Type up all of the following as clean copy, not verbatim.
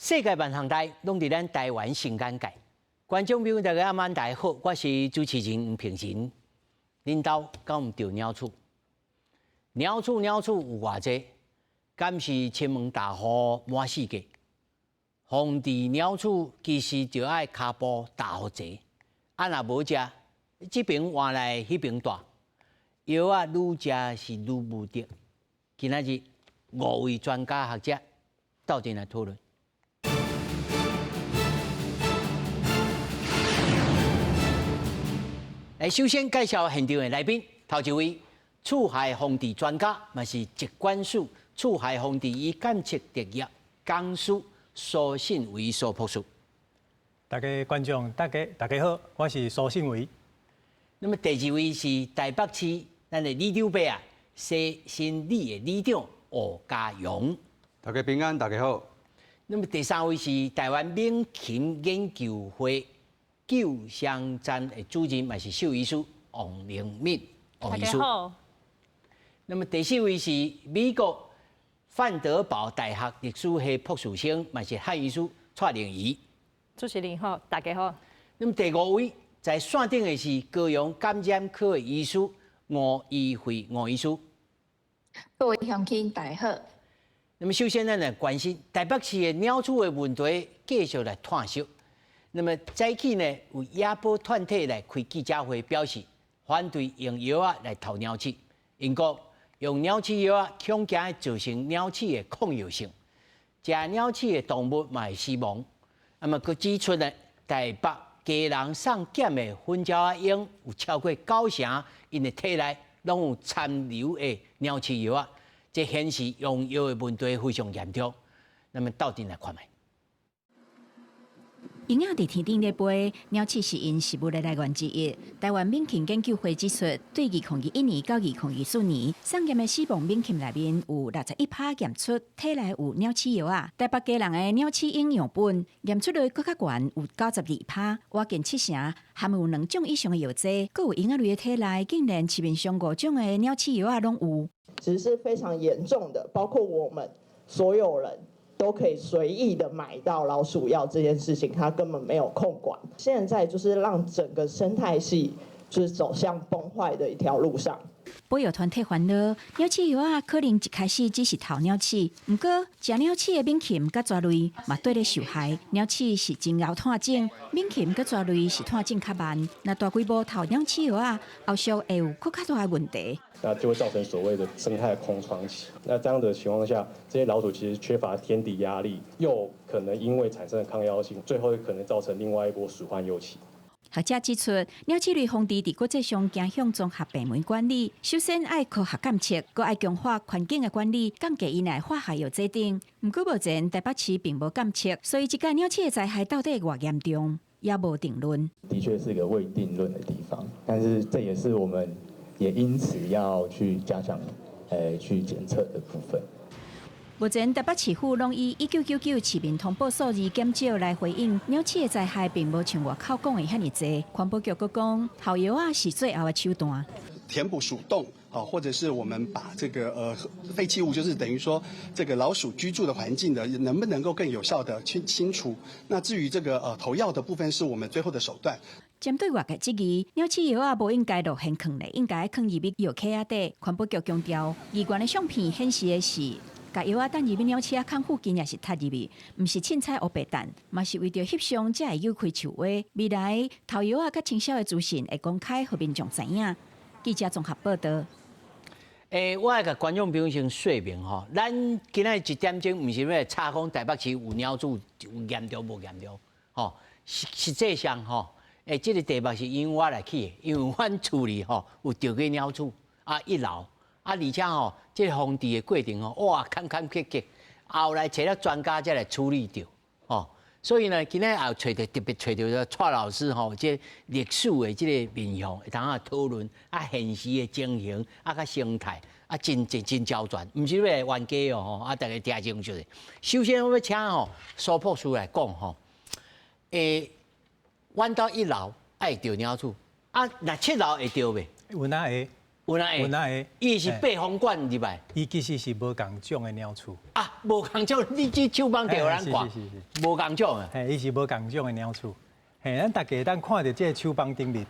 世界萬項代攏佇咱台灣新眼界。觀眾朋友大家暗晚大家好，我是主持人黃平仁。恁兜敢有著鳥鼠？鳥鼠鳥鼠有偌濟？敢是侵門踏戶滿世界？防治鳥鼠其實就愛跤步踏予齊，啊若無食，這邊換來彼邊大，藥仔愈食是愈無敵。今仔日五位專家學者鬥陣來討論。來，首先介紹現場的來賓，頭一位，鼠害防治專家，嘛是疾管署鼠害防治與監測特約講師蘇信維蘇博士。大家觀眾，大家大家好，我是蘇信維。那麼第二位是台北市咱的里長伯啊，西新里的里長吳家榮。大家平安，大家好。那麼第三位是台灣猛禽研究會救傷站的主任，嘛是獸醫師王玲敏，王醫師。大家好。那麼第四位是美國范德堡大學歷史系博士生，嘛是漢醫師蔡玲儀。主持人好，大家好。那麼第五位在線頂的是高雄感染科的醫師吳怡慧吳醫師。各位鄉親大家好。那麼首先咱來關心台北市的鳥鼠的問題，繼續來嘆息。那麼早起呢，有野保團體來開記者會，表示反對用藥仔來投鳥鼠，𪜶講用鳥鼠藥仔恐驚會造成鳥鼠的抗藥性，食鳥鼠的動物嘛會死亡。那麼閣指出呢，台北基隆送檢的粉鳥仔蠅有超過九成，𪜶的體內攏有殘留的鳥鼠藥仔，這顯示用藥的問題非常嚴重。那麼鬥陣來看覓。蠅仔佇天頂咧飛，鳥鼠是𪜶食物的來源之一。台灣猛禽研究會指出，對2021年到2024年，送檢的死亡猛禽內面有61%驗出體內有鳥鼠藥仔。台北基隆的鳥鼠蠅樣本驗出率閣較懸，有92%，倚近七成含有兩種以上的藥劑，閣有蠅仔類的體內竟然市面上五種的鳥鼠藥仔攏有。其實是非常嚴重的，包括我們所有人都可以隨意的買到老鼠藥這件事情，它根本沒有控管。現在就是讓整個生態系就是走向崩壞的一條路上。保育團體煩惱，鳥鼠藥仔可能一開始只是投鳥鼠，毋過食鳥鼠的猛禽佮蛇類嘛綴咧受害。鳥鼠是真𠢕湠種，猛禽佮蛇類是湠進較慢。若大規模投鳥鼠藥仔，後續會有閣較大的問題。那就會造成所謂的生態空窗期。那這樣的情況下，這些老鼠其實缺乏天敵壓力，又可能因為產生了抗藥性，最後可能造成另外一波鼠患又起。學者指出，鳥鼠類防治佇國際上走向綜合病媒管理，首先愛科學監測，閣愛強化環境的管理，降低依賴化學藥劑等。毋過目前台北市並無監測，所以這個鳥鼠的災害到底偌嚴重，也無定論。的確是個未定論的地方，但是這也是我們也因此要去加強，去檢測的部分。目前台北市府攏以1999市民通報數字減少來回應鳥鼠的災害，並無像外口講的遐爾濟。環保局閣講，投藥仔是最後的手段。填補鼠洞啊，或者是我們把這個廢棄物，就是等於說這個老鼠居住的環境的，能不能夠更有效的清清除？那至於這個投藥的部分，是我們最後的手段。針對外界質疑，鳥鼠藥仔無應該露現囥咧，應該囥入去藥盒仔底。環保局強調，議員的相片顯示的是，共藥仔擲入去鳥鼠仔孔附近，抑是踢入去，毋是凊彩烏白擲，嘛是為著翕相才會扭開樹話。未來投藥仔佮清掃的資訊會公開，予民眾知影。記者綜合報道。我愛共觀眾朋友先說明吼，咱今仔日一點鐘毋是欲來吵講台北市有鳥鼠有嚴重無嚴重，吼，實際上吼，這個題目是因為我來起的，因為阮厝裡吼有著過鳥鼠啊，一樓。啊，而且吼，這個防治的過程吼，哇，坎坎坷坷，後來揣著專家才來處理著，吼。所以呢，今仔日也揣著特別揣著蔡老師吼，這歷史的這個面向，會當啊討論啊現時的情形啊，佮生態啊，真真真周全，毋是欲來冤家哦吼，啊，大家聽清楚。首先我欲請吼蘇博士來講吼，阮兜一樓愛著鳥鼠，啊，若七樓會著袂？有哪會？有哪會？有哪會？伊是背風管入來。伊其實是無仝種的鳥鼠。啊，無仝種，你這手枋著咱看，無仝種的。嘿，伊是無仝種的鳥鼠。嘿，咱大家當看著這個手枋頂面，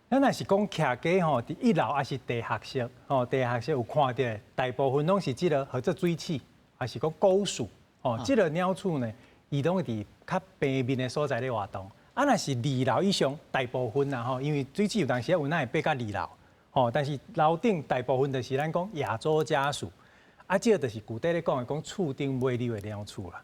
咱若是講徛家吼，佇一樓抑是地下室吼，地下室有看著，大部分攏是這個號做水鼠，抑是講狗鼠。哦，這個鳥鼠呢，伊攏會佇較平面的所在咧活動。啊，若是二樓以上，大部分啦吼，因為水鼠有當時有哪會爬到二樓。吼，但是樓頂大部分就是咱講亞洲家鼠，啊，這個就是古底咧講的講厝頂尾溜的鳥鼠啦。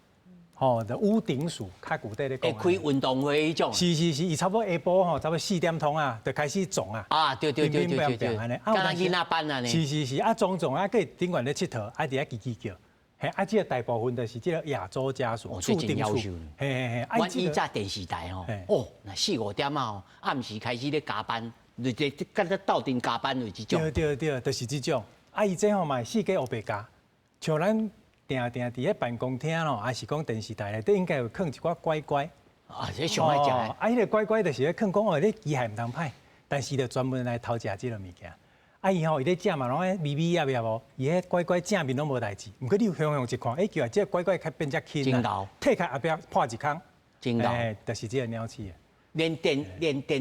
吼，就屋頂鼠，較古底咧講。會開運動會彼種。是是是，伊差不多下晡吼，差不多4點鐘啊，就開始撞啊。啊，對對對對對對。敢若囡仔班按呢。是是是，啊撞撞啊，閣頂懸咧𨑨迌，啊佇遐吱吱叫。嘿，啊，這個大部分就是這個亞洲家鼠，厝頂鼠。嘿嘿嘿。阮以前電視台吼，哦，若四五點啊吼，暗時開始咧加班。就這敢若鬥陣加班就是這種。對對對，就是這種。啊，伊這吼嘛四界烏白咬，像咱定定佇咧辦公廳咯，抑是講電視台內底應該有囥一寡乖乖。啊，這上愛食的。啊，彼個乖乖就是咧囥講哦，你機械毋通歹，但是就專門來偷食這个物件。啊，伊吼伊咧食嘛，攏愛微微揜揜無，伊彼乖乖正面攏無代誌。毋過你雄雄一看，欸，叫這個乖乖較變遮輕啊，退開後壁破一空，真𠢕，就是這個鳥鼠。連電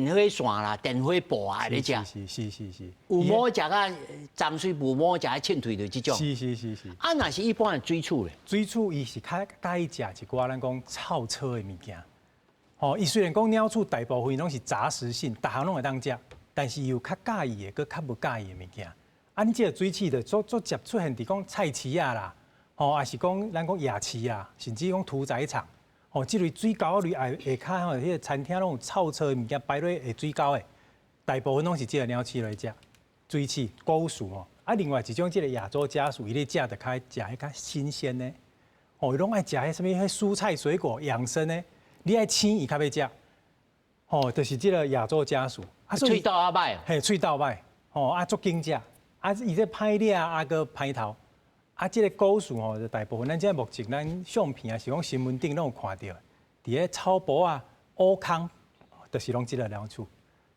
火線啦、電火布啊，咧食。是是是是。有毛食啊，髒水無毛食，凊腿就這種。是是是是。啊，若是一般的水鼠咧？水鼠伊是較佮意食一寡咱講臭臭的物件。吼，伊雖然講鳥鼠大部分攏是雜食性，逐項攏會當食，但是有較佮意的，閣較無佮意的物件。啊，你這個水鼠就足足捷出現佇講菜市仔啦，吼，抑是講咱講夜市啊，甚至講屠宰場。哦，這類水溝類下下跤吼，彼個餐廳攏有臭臭的物件擺落下水溝的，大部分攏是這個鳥鼠來食，水鼠、狗鼠吼。啊，另外一種這個亞洲家鼠，伊咧食就較愛食彼較新鮮的，哦，伊攏愛食彼啥物彼蔬菜水果養生的，你愛青伊較欲食，吼，就是這個亞洲家鼠。啊，喙斗仔䆀。嘿，喙斗䆀，吼，啊，足緊食，啊，伊這歹掠啊，閣歹偷。啊，這個狗鼠吼，就大部分咱這目前咱相片啊，是講新聞頂攏有看著，佇咧草埔仔、烏空，就是攏這個鳥鼠，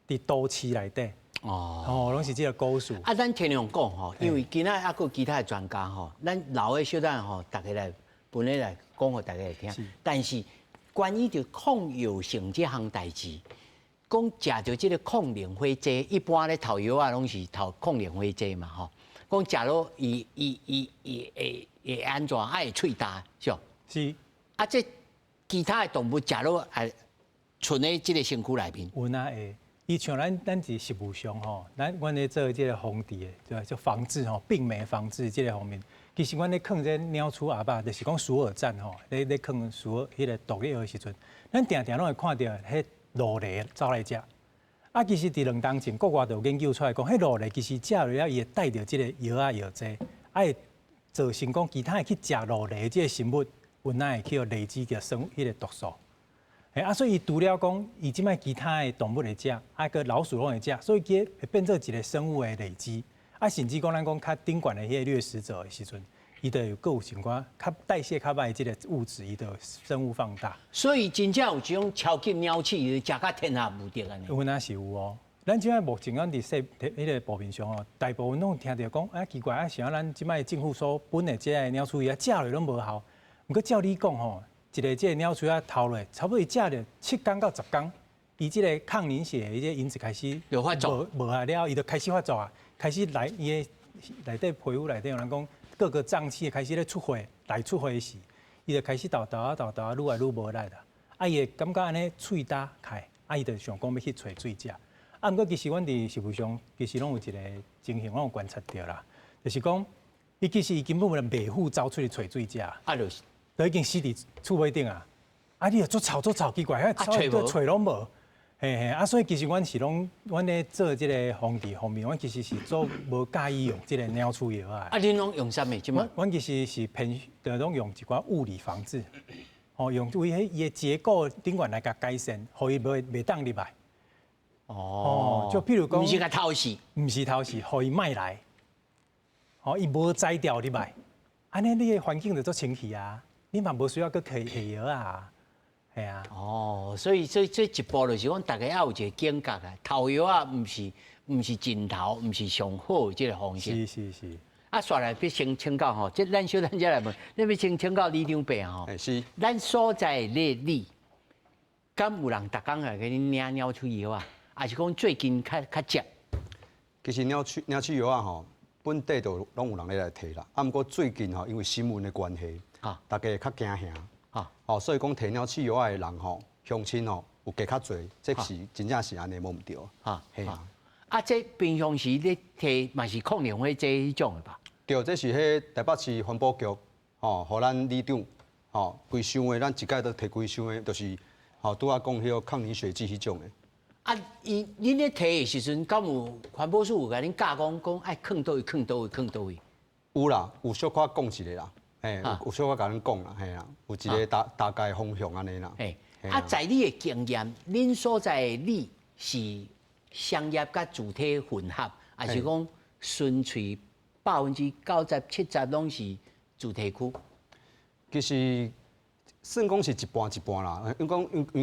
佇都市內底。哦，哦，攏是這個狗鼠。啊，咱天龍講吼，因為今仔猶閣有其他的專家吼，咱留的小等吼，大家來分咧來講予大家來聽。但是關於著抗藥性這項代誌，講食著這個抗凝血劑，一般咧投藥啊，攏是投抗凝血劑嘛，吼。講食落伊伊伊伊會會按怎？啊會喙焦，是無？是。啊，這其他的動物食落啊，賰佇這個身軀內面。有哪會？伊像咱佇食物上吼，咱咧做這個防治的，就防治吼病媒防治這個方面，其實阮咧囥這鳥鼠餡仔，就是講鼠饵站吼，咧囥鼠饵彼個毒藥的時陣，咱定定攏會看著彼蘆蠣走來食。啊，其實佇2冬前，國外就有研究出來講，彼蘆蠣其實食落了，伊會帶著這個藥仔藥劑，啊會造成講其他會去食蘆蠣這個生物，有哪會去累積著生彼個毒素。啊，所以伊除了講，伊這擺其他的動物會食，啊，閣老鼠攏會食，所以佢會變做一個生物的累積。啊，甚至講咱講較頂懸的彼個掠食者的時陣，伊就有閣有一寡較代謝較䆀的這個物質，伊就生物放大。所以真正有這種超級鳥鼠，食甲天下無敵按呢。有哪是有哦。咱這擺目前咱佇說彼個路面上哦，大部分攏有聽著講，啊奇怪，啊是按咱這擺政府所分的這個鳥鼠藥，食落攏無效。毋過照理講吼，一個這個鳥鼠仔投落，差不多伊食著7工到10工，伊這個抗凝血的這個因子開始就發作，無啊了，伊就開始發作啊，開始來伊的內底皮膚內底，人講各個臟器開始咧出血，內出血時，伊就開始沓沓仔沓沓仔愈來愈無力啦。啊，伊會感覺按呢喙焦開，啊，伊就想講欲去揣水食。啊，毋過其實阮佇食物上，其實攏有一個情形，攏有觀察著啦，就是講，伊其實伊根本袂赴走出去揣水食，啊，就是，都已經死佇厝尾頂啊！啊，你又足臭足臭，奇怪，彼揣揣攏無，嘿嘿，啊，所以其實阮是攏，阮咧做這個防治方面，阮其實是做無佮意用這個鳥鼠藥啊。啊，恁攏用啥物？這擺？阮其實是偏，就攏用一寡物理防治，吼，用為彼伊的結構頂懸來共改善，予伊袂當入來。哦，就譬如講，毋是共偷死，毋是偷死，予伊莫來，吼，伊無才調入來，按呢你的環境就足清氣啊，你嘛無需要閣下藥啊，係啊。哦，所以這一步就是講，大家要有一個警覺啊。投藥仔毋是盡頭，毋是上好的這個方式。是是是。啊，煞來欲先請教吼，這咱小等才來問，你欲先請教里長伯吼。是。咱所在的里，敢有人逐工來給你領鳥鼠藥仔？還是講最近較較捷？其實鳥鼠藥仔吼，本地就攏有人咧來提啦。啊，毋過最近吼，因為新聞的關係，大家會較驚嚇。哦，所以講提鳥鼠藥仔的人吼，鄉親吼有加較濟，這是真正是按呢無毋對。嘿啊。啊，這平常時咧提嘛是控糧會這彼種的吧？對，這是彼台北市環保局吼，予咱里長吼，規箱的，咱一擺都提規箱的，就是吼拄仔講彼個抗凝血劑彼種的。啊，伊恁咧提的時陣，敢有環保署有共恁教講講愛囥佗位，囥佗位，囥佗位？有啦，有小可講一下啦，嘿，有小可共恁講啦，嘿啦，有一個大概方向按呢啦。嘿，啊，在你的經驗，恁所在的里是商業佮住宅混合，還是講純粹90%、70攏是住宅區？其實算講是一半一半啦。因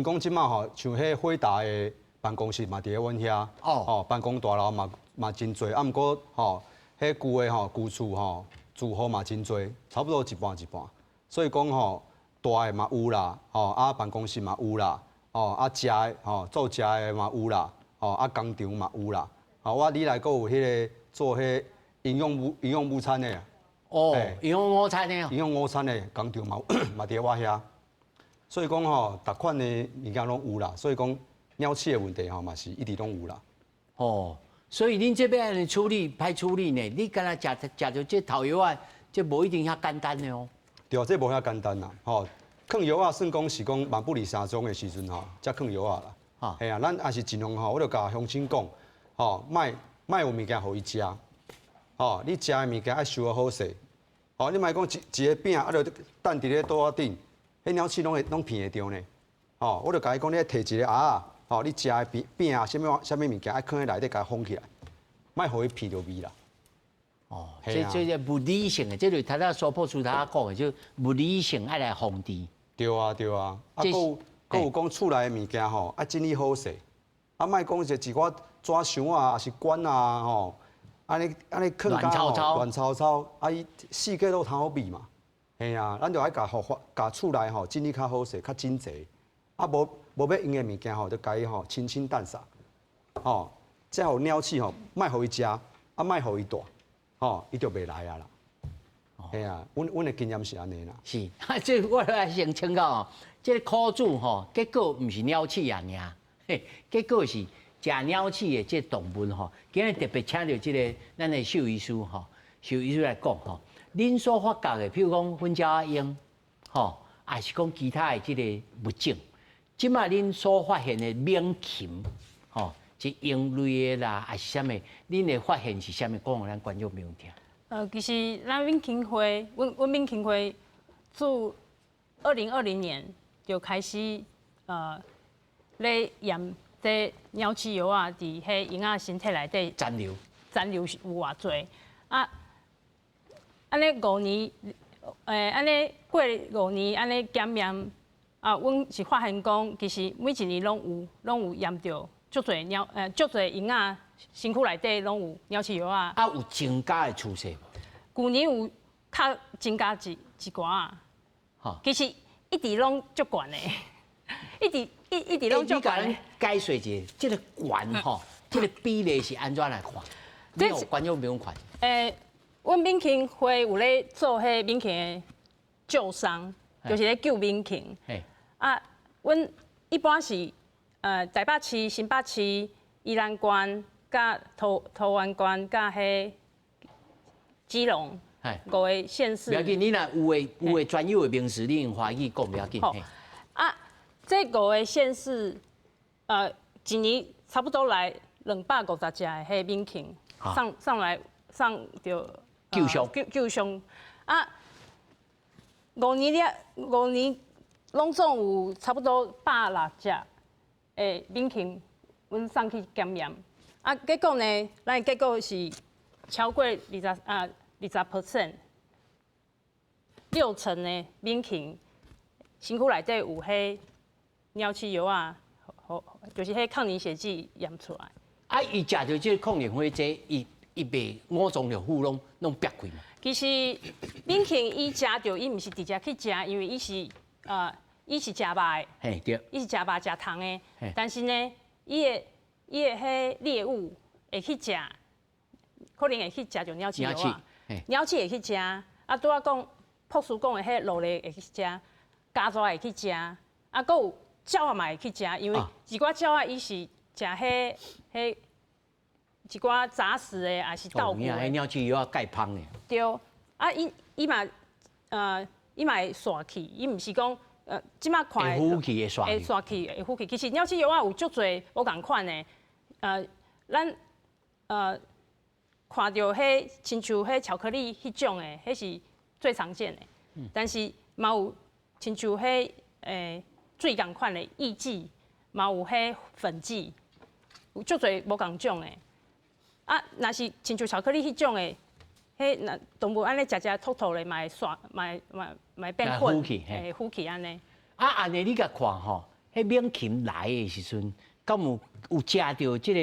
講這馬吼，像彼輝達的辦公室嘛佇咧阮遐，哦，辦公大樓嘛真濟，啊，毋過吼，彼舊的吼舊厝吼住戶嘛真濟，差不多一半一半。所以講吼，大的嘛有啦，吼啊辦公室嘛有啦，吼啊食的吼做食的嘛有啦，吼啊工廠嘛有啦，吼我里內閣有彼個做彼營養午餐的。哦，營養午餐的。營養午餐的工廠嘛佇我遐，所以講吼，逐款的物件攏有啦，所以講鳥鼠的問題吼嘛是一直攏有啦。哦，所以恁這欲按呢處理歹處理呢？你敢若食食著這頭藥仔，這無一定遐簡單的哦。對，這無遐簡單啦，吼，囥藥仔算講是講萬不離三宗的時陣吼，才囥藥仔啦。嘿啊，咱也是盡量吼，我就共鄉親講，吼，莫莫有物件予伊食，吼，你食的物件愛收好勢，吼，你莫講一一個餅啊，就等佇咧桌仔頂，彼鳥鼠攏會攏闻會著呢，吼，我就共伊講，你愛提一個盒仔，吼，你食的餅餅啊，啥物啥物物件愛囥佇內底，共伊封起來，莫予伊闻著味啦。哦，這物理性的，這就頭拄蘇博士頭拄講的，就物理性愛來防治。對啊，對啊，啊，閣有講厝內的物件吼，愛整理好勢，啊，莫講一寡紙箱啊，抑是罐啊，吼，按呢按呢囥甲吼亂糟糟，啊，伊四界都通好味嘛，嘿啊，咱就愛共予共厝內吼整理較好勢，較整齊，啊，無無欲用的物件吼，就共伊吼清清淡掃，吼，才予鳥鼠吼，莫予伊食，啊，莫予伊蹛，吼，伊就袂來啊啦。嘿啊，阮的經驗是按呢啦。是，這我來先請教哦，這個苦主吼，結果毋是鳥鼠啊爾，嘿，結果是食鳥鼠的這動物吼。今日特別請著這個咱的獸醫師吼，獸醫師來講吼，恁所發覺的，譬如講粉鳥仔蠅，吼，抑是講其他的這個物種，這馬恁所發現的猛禽，吼，這蠅類的啦，抑是啥物？恁的發現是啥物？講予咱觀眾朋友聽。其實咱猛禽會，阮猛禽會自2020年就開始咧驗這鳥鼠藥仔佇彼蠅仔身體內底殘留殘留是有偌濟啊？按呢五年，按呢過五年按呢檢驗啊，阮是發現講，其實每一年攏有驗著足濟鳥，足濟蠅仔身軀內底攏有鳥鼠藥仔。啊，有增加的趨勢無？舊年有較增加一寡仔，其實一直攏足懸的，一直一直攏足懸的。解說一下，這個懸吼，這個比例是按怎來看？你有觀眾朋友看。阮猛禽會有咧做彼猛禽的救傷，就是咧救猛禽。啊，阮一般是台北市、新北市、宜蘭縣、佮桃園縣、佮彼基隆五個縣市。不要緊，你若有的專有的名詞，你用華語講不要緊。啊，這五個縣市，一年差不多來250隻的彼猛禽上來送著救傷救傷啊，五年了，五年攏總有差不多160隻的猛禽，阮送去檢驗。啊，結果呢，咱的結果是超過20%，六成的猛禽身軀內底有彼鳥鼠藥仔，就是彼抗凝血劑驗出來。啊，伊食著這個抗凝血劑，伊袂五臟六腑攏煏開嘛？其實猛禽伊食著，伊毋是直接去食，因為伊是食肉的。嘿對。伊是食肉食蟲的，但是呢，伊的彼獵物會去食，可能會去食著鳥鼠藥仔，鳥鼠會去食。啊，拄仔講博士講的彼鷺類會去食，家蛇會去食，啊，閣有鳥仔嘛會去食，因為一寡鳥仔伊是食彼一寡雜食的，抑是稻谷的。彼鳥鼠藥仔蓋芳的。對，啊，伊嘛會煞去，伊毋是講，這擺看會浮去，會煞會煞去，會浮去。其實鳥鼠藥仔有足濟無仝款的，咱看著彼親像彼巧克力彼種的，彼是最常見的。但是嘛有親像彼水仝款的液劑，嘛有彼粉劑，有足濟無仝種的。啊，若是親像巧克力彼種的，彼若動物按呢食食吐吐咧，嘛會煞，嘛會變粉，會浮去按呢。啊，按呢你共看吼，彼猛禽來的時陣，敢有食著這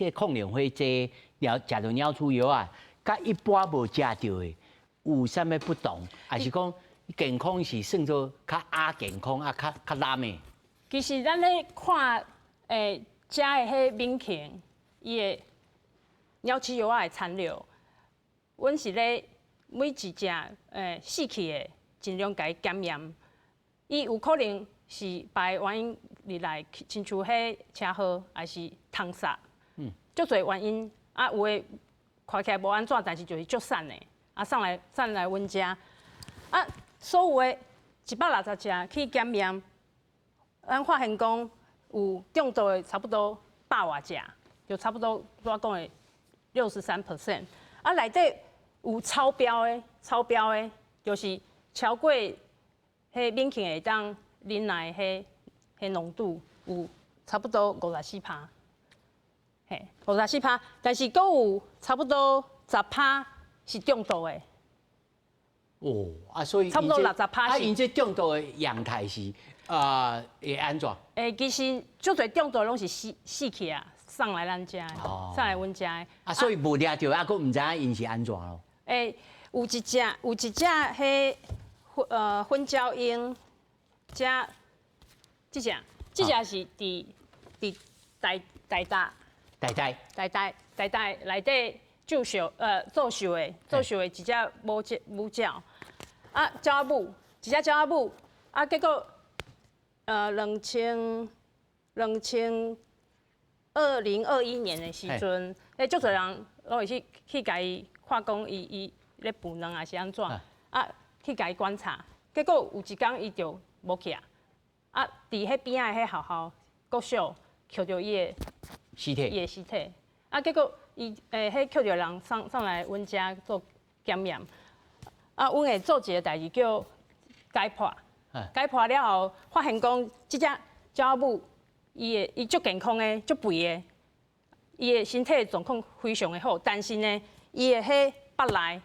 個抗凝血劑，了食著鳥鼠藥仔，佮一般無食著的有啥物不同？抑是講健康是算做較亞健康啊，較濫的？其實咱咧看食的彼猛禽，伊的鳥鼠藥仔的殘留，阮是咧每一隻死去的，盡量共伊檢驗。伊有可能是別的原因入來，親像彼車禍，抑是蟲殺，足濟原因。啊，有的看起來無按怎，但是就是足散的，啊送來阮遮。啊，所有的160隻去檢驗，咱發現講有中毒的差不多百外隻，就差不多我講的63%。啊，內底有超標的，就是超過彼猛禽會當忍耐彼濃度有差不多54%，嘿，54%，但是閣有差不多10%是中毒的。哦，啊，所以差不多60%。啊，𪜶這中毒的樣態是啊，會按怎？其實足濟中毒攏是死去啊，送來咱遮，送來阮遮。啊，所以無掠著，啊，閣毋知影𪜶是按怎囉。有一隻彼粉焦鷹，這隻是佇台大，台大，台大內底做秀的一隻母鳥，啊，鳥仔母，一隻鳥仔母，啊，結果2021年的時陣，彼足濟人攏會去共伊看講伊咧孵卵抑是按怎，啊，去共伊觀察，結果有一工伊就無去啊，啊，佇彼邊仔的彼學校國小抾著伊的屍體，伊的屍體，啊，結果伊彼抾著人送來阮遮做檢驗，啊，阮會做一個代誌叫解剖，解剖了後發現講，這隻鳥仔母伊足健康的，足肥的，伊的身體狀況非常的好，但是呢，伊的彼腹內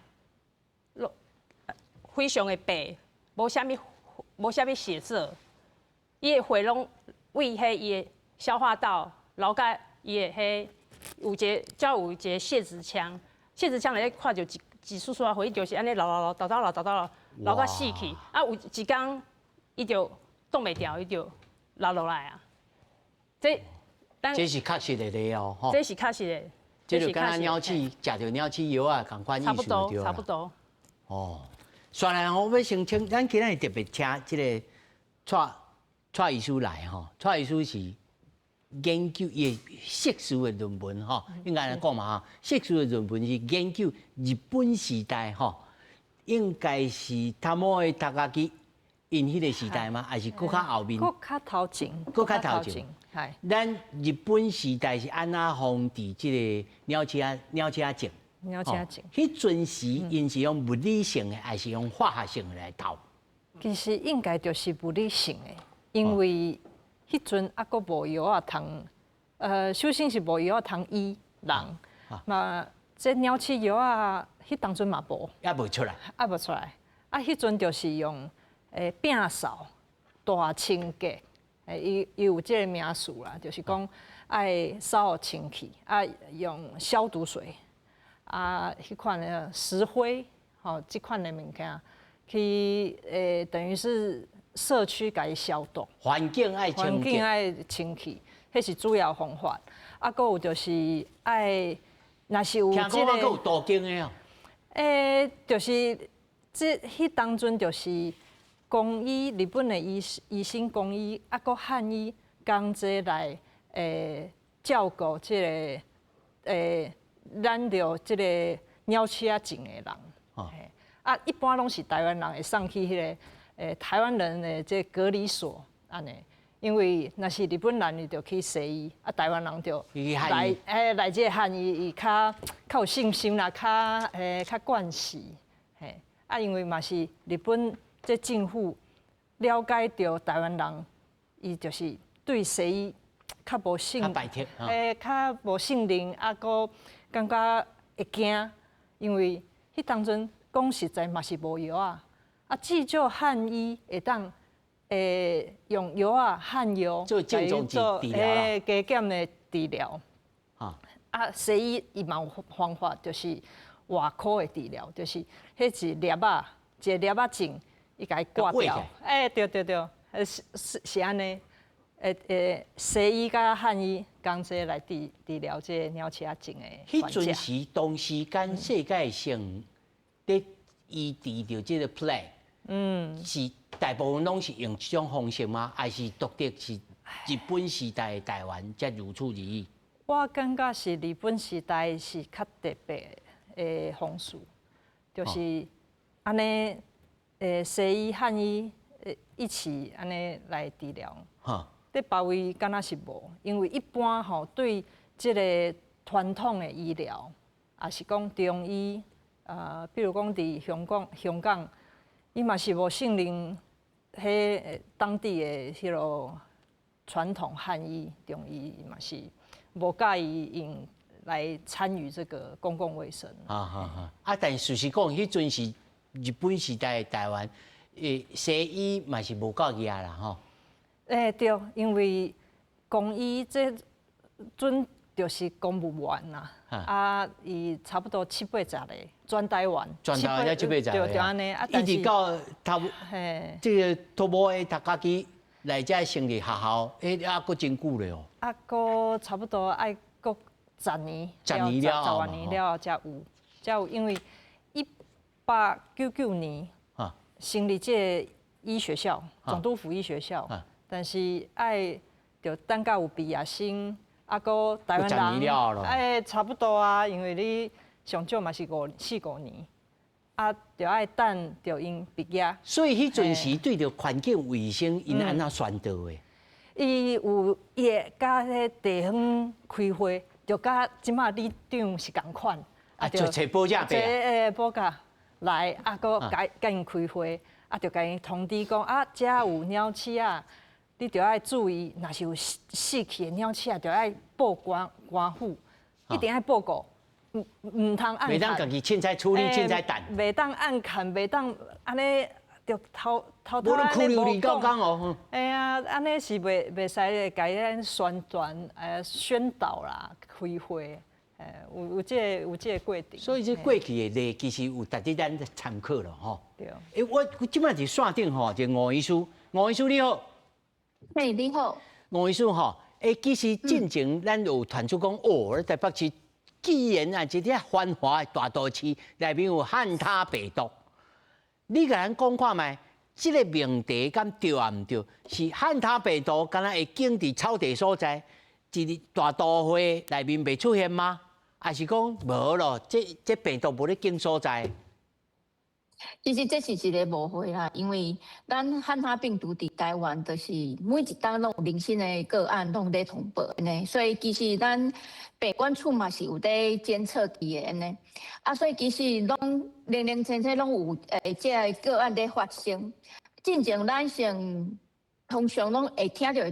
非常的白，無啥物血色，伊的血攏為彼伊的消化道流到伊的彼有一個才有一個泄殖腔，泄殖腔內底看著一絲絲仔血，伊就是按呢流流流，沓沓流，沓沓流，流到死去。啊，有一工伊就擋袂牢，伊就流落來啊。這是確實的咧哦，這是確實的。這就敢若鳥鼠食著鳥鼠藥仔仝款意思對差不多。哦，煞來我欲先請，咱今日特別請這個蔡蔡醫師來吼，蔡醫師是研究伊的碩士的論文吼，應該按呢講嘛吼，碩士的論文是研究日本時代吼，應該是他摩的タカキ𪜶彼個時代嗎？抑是閣較後面？閣較頭前。閣較頭前。係。咱日本時代是按怎防治這個鳥鼠仔症？鳥鼠仔症。彼陣時𪜶是用物理性的，抑是用化學性的來投？其實應該就是物理性的，因為彼陣猶閣無藥仔通，首先是無藥仔通醫人，嘛這鳥鼠藥仔，彼當陣嘛無，猶無出來，猶無出來。啊，彼陣就是用摒掃、大清潔，伊伊有這个名詞啦，就是講愛掃清氣，啊用消毒水，啊，彼款的石灰，吼，這款的物件去等於是社區共伊消毒。環境愛清環境愛清氣，彼是主要方法。啊，閣有就是愛，若是有這個，聽講閣有途徑的哦。就是這彼當陣就是公醫，日本的醫醫生公醫，啊，閣漢醫仝齊來照顧這个染著這个鳥鼠仔症的人。啊，一般攏是台灣人會送去彼个台灣人的這隔離所按呢，因為若是日本人，伊就去西醫，啊，台灣人就來來這个漢醫，伊較較有信心啦，較慣勢，嘿，啊，因為嘛是日本這政府了解著台灣人，伊就是對西醫較無信，較無信任，啊，閣感覺會驚，因為彼當陣講實在嘛是無藥啊，啊，至少漢醫會當用藥仔漢藥做症狀治療啦，加減的治療。啊，西醫伊嘛有方法，就是外科的治療，就是彼一粒仔，一个粒仔症，伊共伊割掉。對對對，是是是按呢。西醫佮漢醫仝齊來治治療這个鳥鼠仔症的。彼陣時同時間世界性咧醫治著這个 plague，是大部分攏是用這種方式嗎？還是獨特是日本時代的台灣才如此而已？我感覺是日本時代是較特別的方式，就是按呢，西醫漢醫一起按呢來治療。佇別位敢若是無，因為一般吼對這个傳統的醫療，也是講中醫，比如講佇香港，香港伊嘛是無信任彼當地的彼个傳統漢醫、中醫，嘛是無佮意用來參與這個公共衛生。啊哈哈！啊，但事實講，彼陣是日本時代的台灣，西醫嘛是無夠額啦，吼。對，因為公醫這陣就是公務員啦，啊，伊差不多七八十个，全台灣，全台灣才七八十個，對對按呢，啊，一直到頭，這个土木的讀家己來遮成立學校，啊，閣真久了哦。啊，閣差不多愛閣十年，十年了後，十外年了後才有，才有，因為1899年成立這个醫學校，總督府醫學校。但是愛著等到有畢業生，啊，閣台灣人，差不多啊，因為你上少嘛是五四五年，啊，著愛等著𪜶畢業。所以彼陣時對著環境衛生，𪜶按怎宣導的？伊有伊會佮彼地方開會，就佮這馬里長是仝款。啊，就揣保甲伯。保甲來，啊，閣共共𪜶開會，啊，就共𪜶通知講，啊，遮有鳥鼠仔。你著愛注意，若是有死去的鳥鼠仔，著愛報官官府，一定愛報告，毋毋通按。袂當家己凊彩處理，凊彩擲。袂當按崁，袂當按呢，著偷偷偷按呢無講。哦。哎呀，按呢是袂袂使共咱宣傳、宣導啦，開會，有有這个有這个過程。所以這過去的例其實有值得咱參考咯，吼。對。我這擺佇線頂吼，就吳醫師，吳醫師你好。嘿，你好。吳醫師吼，其實進前咱有傳出講，哦，台北市既然啊，這個繁華的大都市內面有漢他病毒，你共咱講看覓？這个命題敢對抑毋對？是漢他病毒敢若會經佇草地所在，一个大都會內面袂出現嗎？還是講無咯？這這病毒無咧經所在？其實這是一个誤會啦，因為咱漢他病毒佇台灣，就是每一冬攏有零星的個案攏咧通報呢，所以其實咱疾管處嘛是有咧監測伊的呢，啊，所以其實攏零零星星攏有這个個案咧發生。進前咱先通常攏會聽著的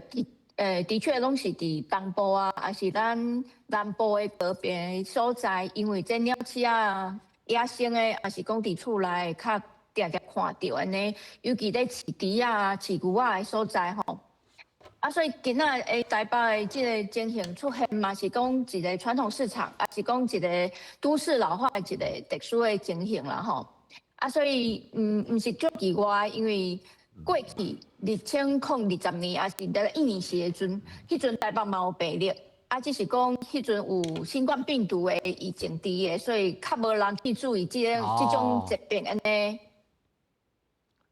確攏是佇東部啊，抑是咱南部的河邊所在，因為這鳥鼠仔野生的，抑是講佇厝內較定定看著按呢，尤其咧飼豬仔、飼牛仔的所在吼。啊，所以今仔的台北的這个情形出现，嘛是讲一个传统市场，也是讲一个都市老化的一个特殊的情形啦吼。啊，所以毋是足奇怪，因为过去2020年，也是咧一年时的阵，彼阵台北嘛有病例，啊，只是讲彼阵有新冠病毒的疫情伫的，所以较无人去注意这种疾病按呢。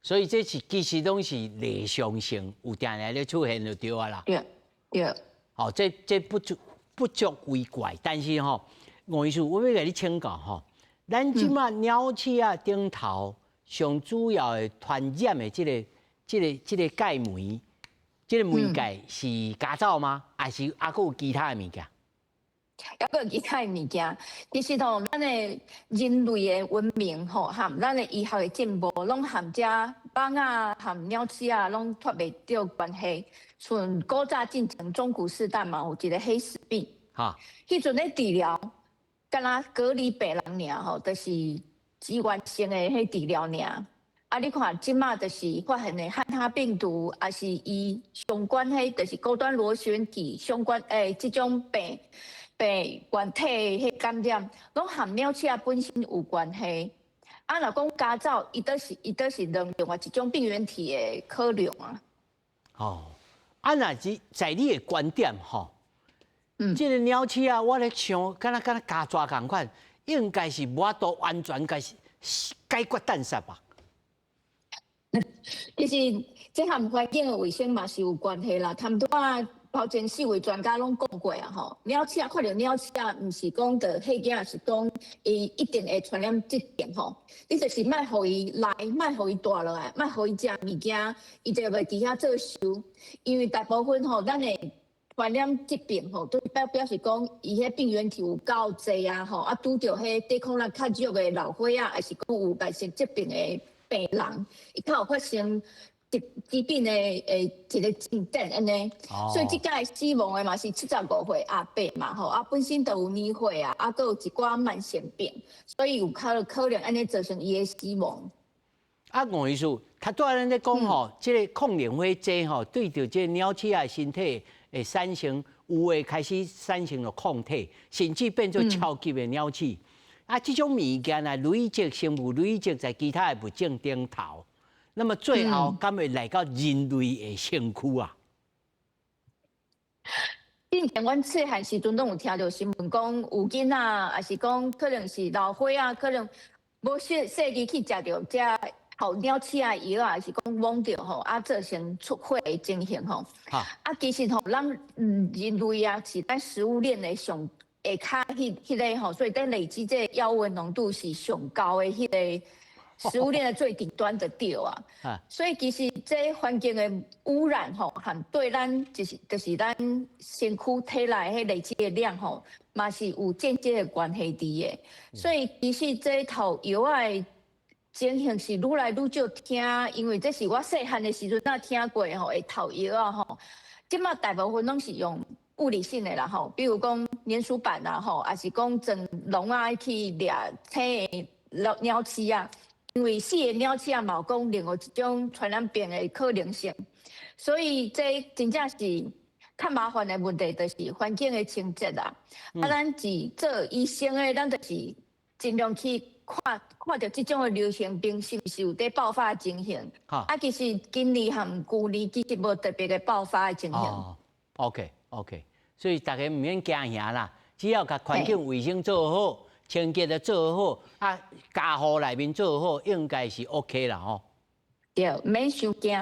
所以这是其实拢是例常性，有定定咧出现就对啊啦。对对。好，这不足为怪，但是吼，吴医师，我欲共你请教吼，咱这马鸟鼠仔顶头上主要的传染的这个介媒，这个媒介是家走吗？还是犹阁有其他的物件？犹阁有其他的物件，其实吼，咱的人类的文明吼，和咱的医学的进步，拢和这蠓仔和鸟鼠仔拢脱袂著关系。像古早进前中古时代嘛，有一个黑死病，彼阵咧治疗，敢若隔离病人尔吼，就是支原性的彼治疗尔。啊，你看这马就是发现的汉他病毒，也是伊相关彼，就是高端螺旋体相关诶，这种病原体彼感染，拢和鸟鼠仔本身有关系。啊，若讲家走，伊都是另外一种病原体的可能啊。哦，啊，若是在你的观点吼，这个鸟鼠仔，我咧想，敢若家蛇仝款，应该是无法度完全解解决弹杀吧？其实这和环境的卫生嘛是有关系啦。差不多啊，头前四位专家拢讲过啊吼，鸟鼠仔看著鸟鼠仔，毋是讲著彼囝是讲伊一定会传染疾病吼。你就是莫予伊来，莫予伊蹛落来，莫予伊食物件，伊就袂伫遐做岫。因为大部分吼，咱的传染疾病吼，都表示讲伊彼病原体有够济啊吼，啊拄著彼抵抗力较弱的老岁仔，抑是讲有慢性疾病的病人，伊较有发生疾病的一个进展按呢。所以这届死亡的嘛是75岁阿伯嘛吼，啊本身就有年岁啊，啊阁有一寡慢性病，所以有可能按呢造成伊的死亡。啊，吴医师，较拄仔咱咧讲吼，这个抗凝血剂吼，对著这个鸟鼠仔身体会产生有的开始产生了抗体，甚至变做超级的鸟鼠。啊，这种物件来累积生物累积在其他的物种顶头，那么最后敢会来到人类的身躯啊？之前阮细汉时阵拢有听著新闻讲，有囡仔，抑是讲可能是老岁仔，可能无细细腻去食著这好鸟鼠仔药啊，是讲摸著吼，啊造成出血的情形吼。啊，其实吼，咱人类啊是咱食物链的上下跤彼个吼，所以在累积这个药物的浓度是上高的彼个食物链的最顶端的对啊。所以其实这环境的污染吼，和对咱就是咱身躯体内彼累积的量吼，嘛是有间接的关系伫的。所以其实这投药的情形是愈来愈少听，因为这是我细汉的时阵若听过吼，会投药仔吼。这马大部分拢是用物理性的啦吼，比如讲粘鼠板啦吼，抑是讲装笼仔去掠青的鸟鼠仔，因为死的鸟鼠仔嘛有讲另外一种传染病的可能性，所以这真正是较麻烦的问题，就是环境的清洁啦。啊，咱是做医生的，咱就是尽量去看看著这种的流行病是毋是有伫爆发的情形。啊，其实今年和旧年其实无特别的爆发的情形。哦，OK OK，所以大家毋免惊吓啦，只要共环境卫生做好，清洁的做好，啊，家户内面做好，应该是 OK 啦吼。对，免伤惊。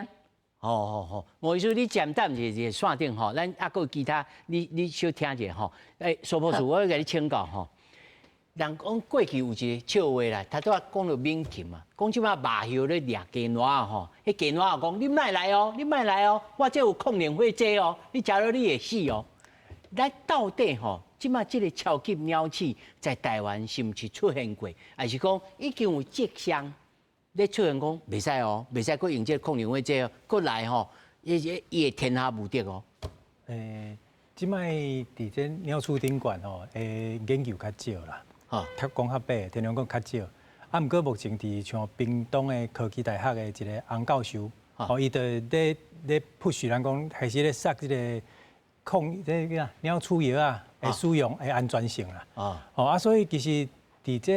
好好好，吴医师，你暂等一下线顶吼，咱犹阁有其他，你小听一下吼。欸，苏博士，我欲共你请教吼。人讲过去有一个笑话啦，他拄仔讲著猛禽嘛，讲这马猫鴞咧掠鸡卵仔吼，彼鸡卵仔讲你莫来哦，你莫来哦，我这有抗凝血剂哦，你食了你会死哦。咱到底吼，这马这个超级鸟鼠在台湾是毋是出现过，抑是讲已经有迹象咧出现讲袂使哦，袂使阁用这个抗凝血剂哦，阁来吼，伊会天下无敌哦。欸，这摆伫这鸟鼠顶悬吼，欸，研究较少啦。较讲较白，天龙讲较少。啊，毋过目前伫像屏东的科技大学的一个洪教授，吼，伊就咧咧 push 咱講開始咧殺這个控這个鳥鼠藥仔的使用的安全性啦。哦啊，所以其實佇這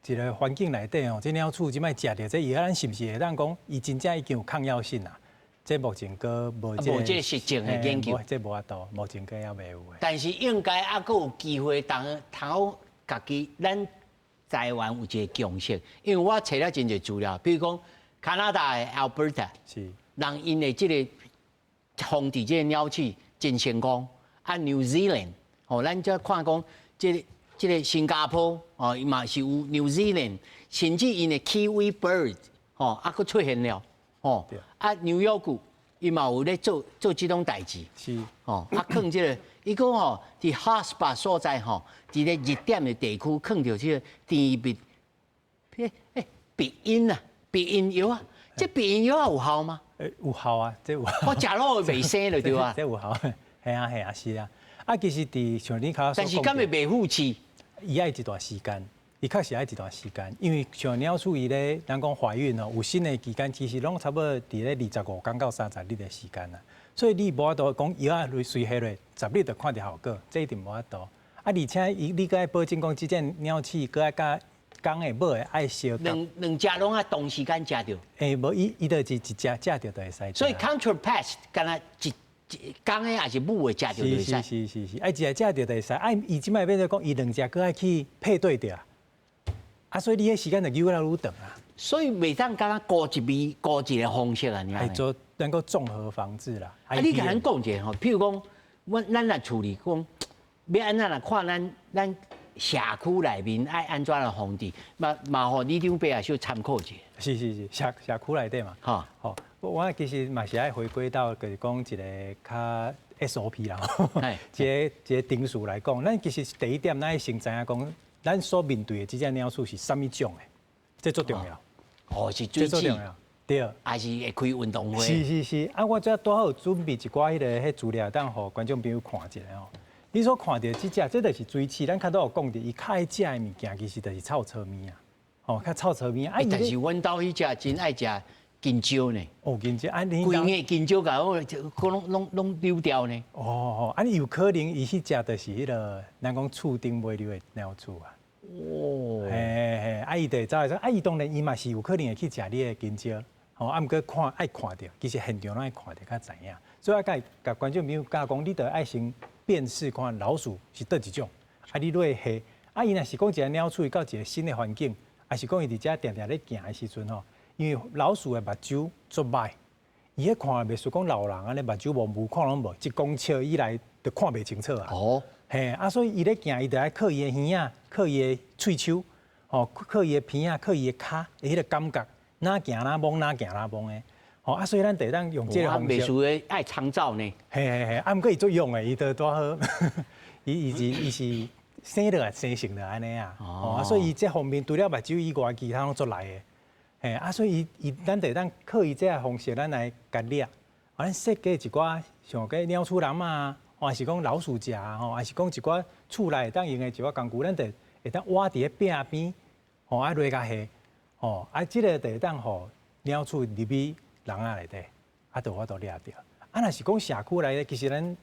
一个環境內底吼，這鳥鼠這擺食著這藥，咱是毋是會當講伊真正已經有抗藥性啊？這目前閣無這無這實證的研究，這無法度，目前閣猶未有的。但是應該猶閣有機會，當通家己咱台灣有一个共識，因為我揣了真濟資料，比如講加拿大的 Alberta，人𪜶的這个防治這个鳥鼠真成功。啊，New Zealand，吼，咱才看講這个新加坡，哦，伊嘛是有 New Zealand，甚至𪜶的 Kiwi bird，吼，啊，閣出現了，吼，啊，紐約伊嘛有咧做做這種代誌，吼，啊，囥這个，伊講吼，佇 hotspot 所在吼，佇咧熱點的地區囥著這个甜蜜，避孕啊，避孕藥啊，這避孕藥有效嗎？有效啊，這有效。我食落袂生就對啊。這有效，係啊係啊是啊。啊，其實佇像你頭但是敢會袂復飼？伊愛一段時間，伊確實愛一段時間，因為像鳥鼠伊咧，咱講懷孕哦，有新的期間，其實攏差不多佇咧25天到30日的時間啦。所以你無法度講藥仔隨下落，十日就看著效果，這一定無法度。啊，而且伊你閣愛保證講，這隻鳥鼠閣愛佮公的母的愛相兩隻攏愛同時間食著。無伊就是一隻食著就會使。所以 control patch 敢若一公的抑是母的食著就會使。是是是是，愛一隻食著就會使。啊，伊這擺變做講，伊兩隻閣愛去配對著啊。啊，所以你彼時間就久來愈長啊。所以袂當敢若孤一味孤一个方式啊，愛做能夠綜合防治啦。啊，你共咱講一下吼，譬如講，阮咱來處理講，欲按怎來看咱咱社區內面愛按怎來防治，嘛嘛予里長伯也小參考一下。是是是，社區內底嘛。吼，我其實嘛是愛回歸到，就是講一个較 SOP 啦，一个一个程序來講，咱其實第一點，咱愛先知影講，咱所面對的這隻鳥鼠是啥物種的，這足重要。哦，是水鼠，對，還是會開運動會？是是是，啊，我這拄好有準備一寡彼个彼資料，當予觀眾朋友看一下吼。你所看著這隻，這就是水鼠，咱較早有講著，伊較愛食的物件其實就是臭臊物啊，吼，較臭臊物啊。但是阮兜彼隻真愛食香蕉呢。哦，香蕉，啊，你規个香蕉共我攏攏攏溜掉呢。哦哦，啊，有可能伊彼隻就是彼个，咱講厝頂尾溜的鳥鼠啊。哦，嘿嘿，啊，伊就會走來說，啊，伊當然伊嘛是有可能會去食你的香蕉，吼，啊，毋過看愛看著，其實現場攏愛看著較知影。所以我共共觀眾朋友教講，你著愛先辨識看老鼠是佗一種，啊，你落去下，啊，伊若是講一个鳥鼠，伊到一个新的環境，抑是講伊佇遮定定咧行的時陣吼，因為老鼠的目睭足䆀，伊彼看袂輸講老人按呢目睭模糊看攏無，一公尺以內就看袂清楚啊。哦。嘿，啊，所以伊咧行，伊就愛靠伊的耳仔，靠伊的喙鬚，吼，靠伊的鼻仔，靠伊的跤，彼个感覺，哪行哪摸，哪行哪摸的，吼，啊，所以咱就會當用這个方式。袂輸的愛長照呢。嘿嘿嘿，啊，毋過伊足勇的，伊就拄好，伊伊是伊是生落來生性就按呢啊，哦，啊，所以伊這方面除了目睭以外，其他攏足來的，嘿，啊，所以伊伊咱就會當靠伊這个方式，咱來共掠，啊，咱設計一寡像個鳥鼠籠啊。還是講老鼠夾吼，還是講一寡厝內會當用的一寡工具，咱就會當倚佇咧壁邊，吼啊落共下，吼啊這个就會當予鳥鼠入去籠仔內底，啊就有法度掠著。啊，若是講社區內底，其實咱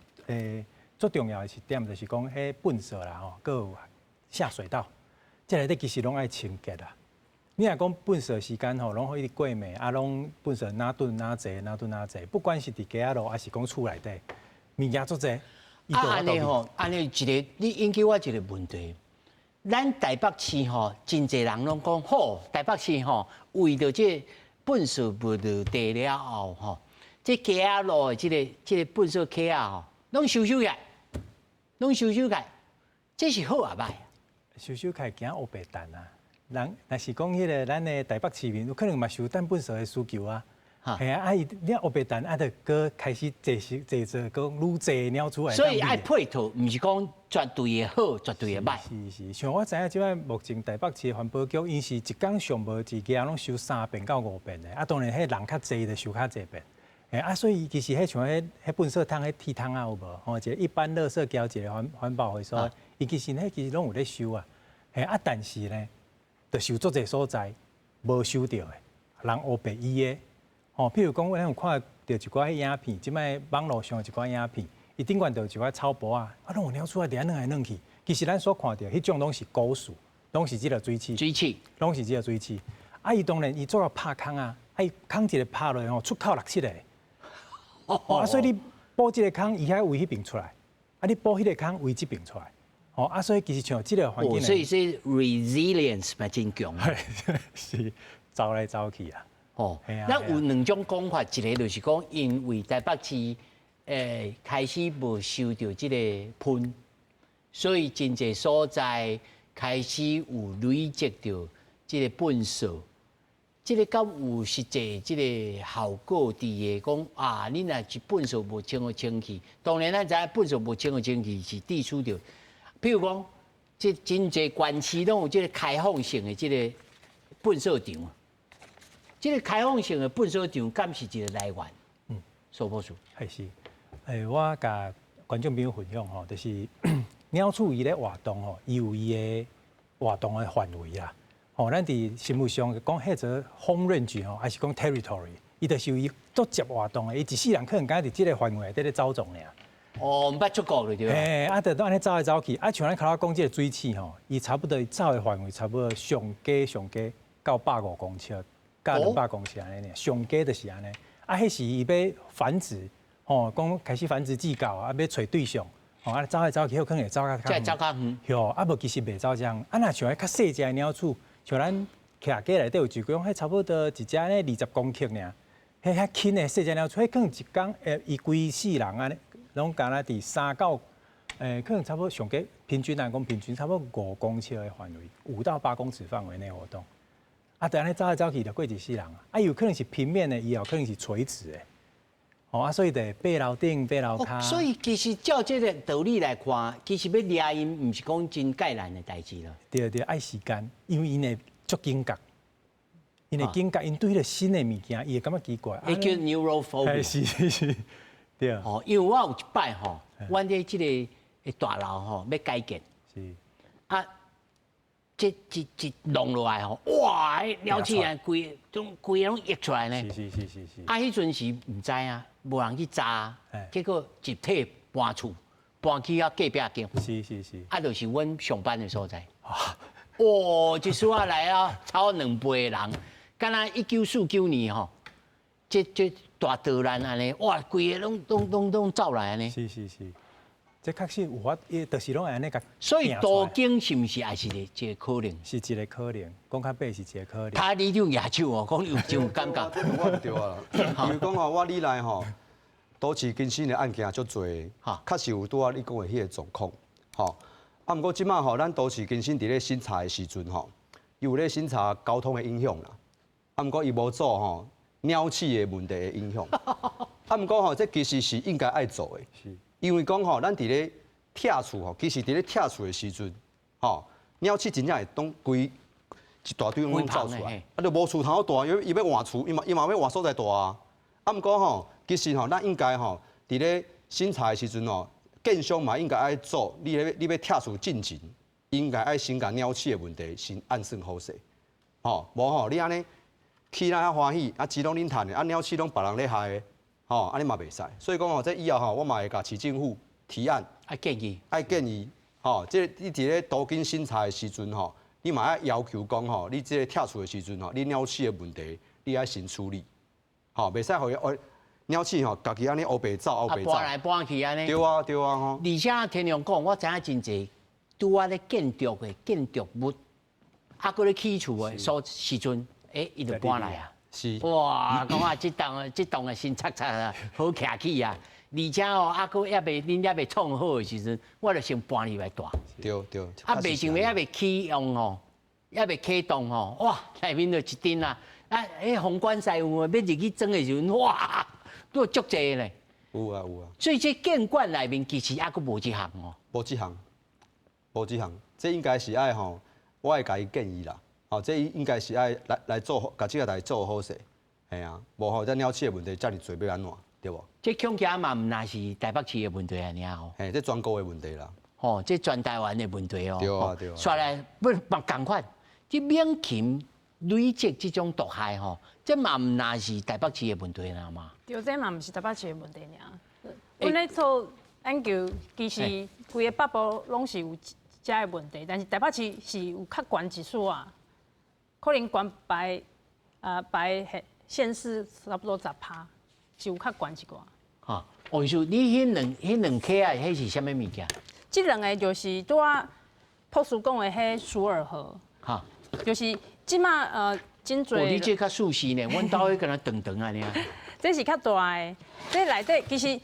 最重要的一點就是講，彼糞埽啦吼，閣有下水道，這內底其實攏愛清潔啦。你若講糞埽時間吼，攏予伊直過暝，啊攏糞埽哪頓哪濟，哪頓哪濟，不管是佇街仔路，抑是講厝內底，物件足濟。啊，按呢吼，按呢一个，你引起我一个問題。咱台北市吼，真濟人攏講好，台北市吼，為著這糞埽物落地了後吼，這街仔路的這个糞埽坑仔吼，攏收收起來，攏收收起來，這是好抑歹？收收起來驚烏白擲啊！人若是講彼个咱的台北市民，有可能嘛是有擲糞埽的需求啊。嘿啊，啊伊你烏白擲啊，就閣開始製製造閣愈濟鳥鼠來。所以愛配套，毋是講絕對的好，絕對的歹。是是，像我知影，這擺目前台北市環保局，𪜶是一工上無一日攏收三遍到五遍的，啊，當然彼人較濟就收較濟遍。嘿啊，所以其實彼像彼彼糞埽桶、彼鐵桶仔有無？吼，一个一般垃圾交一个環環保回收，伊其實彼其實攏有咧收啊。嘿啊，但是呢，就收足濟所在無收著的，人烏白伊的。吼，譬如講，咱有看著一寡影片，這擺網路上一寡影片，伊頂懸就有一寡草埔仔，啊，攏有鳥鼠仔佇遐轉來轉去。其實咱所看著彼種攏是果鼠，攏是這個水鼠，水鼠，攏是這個水鼠。啊，伊當然伊做拍空啊，啊，伊空一个拍落吼，出口六七个。哦，啊，所以你補這个空，伊遐圍彼爿出來，啊，你補彼个空，圍這爿出來。哦，啊，所以其實像這個環境，所以是 resilience 嘛真強。是走來走去啊。哦，那有兩種講法，一個就是講，因為台北市開始無受著這個噴，所以真濟所在開始有累積著這個糞掃。這個敢有實際這個效果佇個講啊？你若是糞掃無清好清氣，當然咱知影糞掃無清好清氣是地處著，譬如講，這真濟縣市攏有這個開放性的這個糞掃場。這個開放性的糞掃場，敢是一個來源？嗯，蘇博士，係是。我共觀眾朋友分享吼，就是鳥鼠伊咧活動吼，伊有伊的活動的範圍啦。吼，咱佇生物上講，彼個 home range 吼，還是講 territory，伊就是有伊獨接活動的，伊一世人可能敢佇這個範圍內底咧走動爾。哦，毋捌出國了對。嘿，啊，就都按呢走來走去，啊，像咱頭仔講這個水鼠吼，伊差不多走的範圍差不多上低上低到150公尺，到200公尺按呢爾，上低就是按呢。啊，彼時伊欲繁殖，吼，講開始繁殖季到啊，欲揣對象，吼，啊，走來走去，有可能會走較較遠。走較遠。對，啊，無其實袂走遮遠。啊，若像彼較細隻的鳥鼠，像咱徛街內底有一種，彼差不多一隻呢20公克爾，彼較輕的細隻鳥鼠，彼可能一工伊規世人按呢，攏敢若佇三到，可能差不多上低平均來講，平均差不多5公尺的範圍，5到8公尺範圍內活動。啊，就按呢走來走去，就過一世人啊。啊，有可能是平面的，伊有可能是垂直的。哦啊，所以就爬樓頂、爬樓跤。所以其實照這個道理來看，其實欲掠𪜶，毋是講真簡單的代誌咯。對對，愛時間，因為𪜶會足警覺，𪜶會警覺，𪜶對彼個新的物件，伊會感覺奇怪。彼叫 neurophobia。是是是，對。哦，因為我有一擺吼，阮佇這個大樓吼欲改建。啊，這一一弄落來吼，哇！鳥鼠啊，規種規個攏溢出來呢。啊，彼陣時毋知啊，無人去查，結果集體搬厝，搬去遐隔壁間。啊，就是阮上班的所在。哇！這鼠仔來啊，超2倍的人，敢若1949年吼，這大災難按呢，哇！規个攏攏攏攏走來按呢。是是是。這確實有法，伊就是攏按呢共。所以途徑是毋是也是一個可能？是一個可能，講較白是一個可能。他里長舉手哦，講有這種感覺。我毋對啊，因為講吼，我歷來吼，都市更新的案件足濟，確實有拄仔你講的彼个狀況，吼。啊，毋過這擺吼，咱都市更新佇咧審查的時陣吼，伊有咧審查交通的影響啦。啊，毋過伊無做吼鳥鼠的問題的影響。啊，毋過吼，這其實是應該愛做的。是。因為講吼，咱佇咧拆厝吼，其實佇咧拆厝的時陣，吼，鳥鼠真正會當規一大堆攏走出來，啊，就無厝通好蹛，因為伊欲換厝，伊嘛伊嘛欲換所在蹛啊。啊，毋過吼，其實吼，咱應該吼，佇咧審查的時陣吼，建商嘛應該愛做，你咧你欲拆厝進前，應該愛先共鳥鼠的問題先按算好勢，吼，無吼，你按呢起咱遐歡喜，啊錢攏恁趁的，啊鳥鼠攏別人咧害的。吼，按呢嘛袂使，所以講吼，這以後吼，我嘛會共市政府提案，愛建議，愛建議，吼，這你佇咧都更審查的時陣吼，你嘛愛要求講吼，你這個拆厝的時陣吼，你鳥鼠的問題，你愛先處理，吼，袂使予伊鳥鼠吼，家己按呢烏白走，烏白走，搬來搬去按呢。對啊，對啊，吼。而且天良講，我知影真濟拄仔咧建築的建築物，啊，閣咧起厝的所時陣，欸，伊就搬來啊。是。哇，講啊，這棟的新拆拆啊，好徛起啊！而且哦，啊，閣猶未恁猶未創好的時陣，我就先搬入來蹛。對對。啊，未想欲猶未啟用吼，猶未啟動吼，哇，內面就一陣啊！啊，彼宏觀師傅欲入去裝的時陣，哇，都足濟咧。有啊有啊。所以這建管內面其實猶閣無這項哦。無這項，無這項，這應該是愛吼，我會共伊建議啦。吼，這應該是愛來做，共這个代做好勢，嘿啊，無吼，這鳥鼠的問題遮爾濟，欲按怎，對無？這恐驚嘛，毋若是台北市的問題爾吼。嘿，這全國的問題啦。吼，這全台灣的問題哦。對啊對啊。煞來不嘛仝款，這猛禽累積這種毒害吼，這嘛毋若是台北市的問題啦嘛？對，這嘛毋是台北市的問題爾。阮咧做研究，其實規个北部攏是有遮的問題，但是台北市是有較懸一絲啊，可能懸別啊別縣市差不多10%，是有較懸一寡。哈，王醫師，你彼兩顆啊，彼是啥物物件？這兩个就是拄仔博士講的彼鼠耳盒。就是這馬真濟。你這較細細呢，阮兜彼敢若長長按呢。這是較大的，這內底其實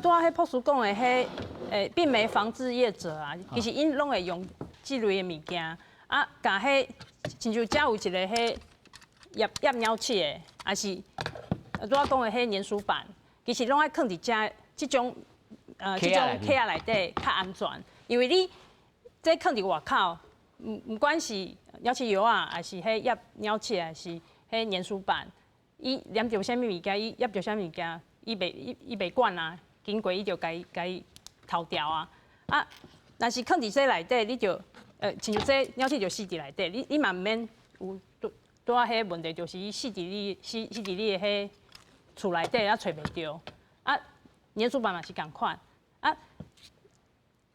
拄仔彼博士講的彼病媒防治業者啊，其實𪜶攏會用這類的物件啊，共彼親像遮有一个彼醃醃鳥鼠的，抑是拄仔講的彼粘鼠板，其實攏愛囥佇遮這種盒仔內底較安全，因為你這囥佇外口，毋管是鳥鼠藥啊，抑是彼醃鳥鼠，抑是彼粘鼠板，伊黏著啥物物件，伊醃著啥物件，伊袂管啊，經過伊就共伊偷掉啊。啊，若是囥佇這內底，你就親像這鳥鼠就死佇內底，你嘛毋免有拄拄仔彼個問題，就是伊死佇你的彼厝內底，啊揣袂著。啊，粘鼠板嘛是仝款。啊，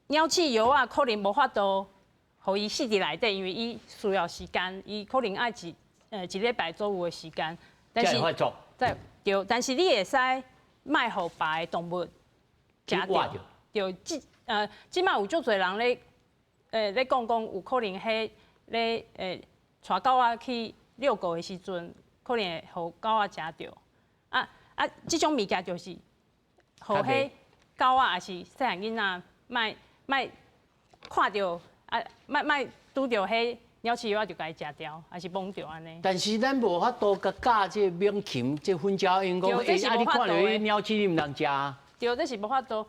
鳥鼠藥啊，可能無法度予伊死佇內底，因為伊需要時間，伊可能愛一禮拜左右的時間。但是，對，但是你會使莫予別的動物食著。對，這馬有足濟人咧講講，有可能彼咧帶狗仔去遛狗的時陣，可能會予狗仔食著。啊啊，這種物件就是予彼狗仔抑是細漢囡仔，莫莫看著啊，莫莫拄著彼鳥鼠藥仔就共伊食掉，抑是摸著按呢。但是咱無法度共教這猛禽，這粉鳥𪜶講，欸，啊，你看著彼鳥鼠你毋通食。對，這是無法度。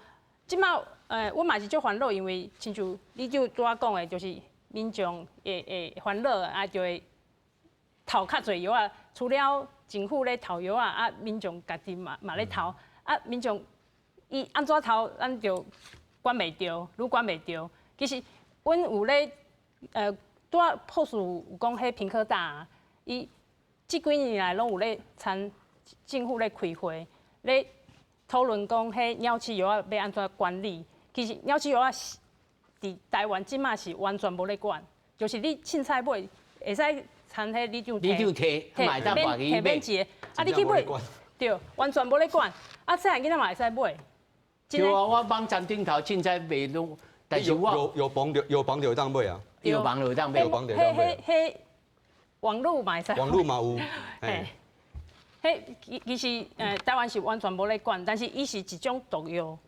這馬阮嘛是足煩惱，因為親像你就拄仔講的，就是民眾會煩惱啊，就會投較濟藥仔，除了政府咧投藥仔，啊，民眾家己嘛咧投，啊，民眾伊按怎投，咱就管袂著，愈管袂著。其實阮有咧拄仔博士有講，彼屏科大，伊這幾年來攏有咧參政府咧開會，咧討論講彼鳥鼠藥仔欲按怎管理。其實鳥鼠藥仔是佇台灣這馬是完全無咧管，就是你凊彩買，會使參彼里長里長提，提免錢的，啊你去買，對，完全無咧管，啊細漢囡仔嘛會使買。對啊，我網站頂頭凊彩賣攏，但是我有綁著會當買啊，有綁著會當買，有綁著會當買。彼網路嘛會使。網路嘛有。嘿，彼其實台灣是完全無咧管，但是伊是一種毒藥，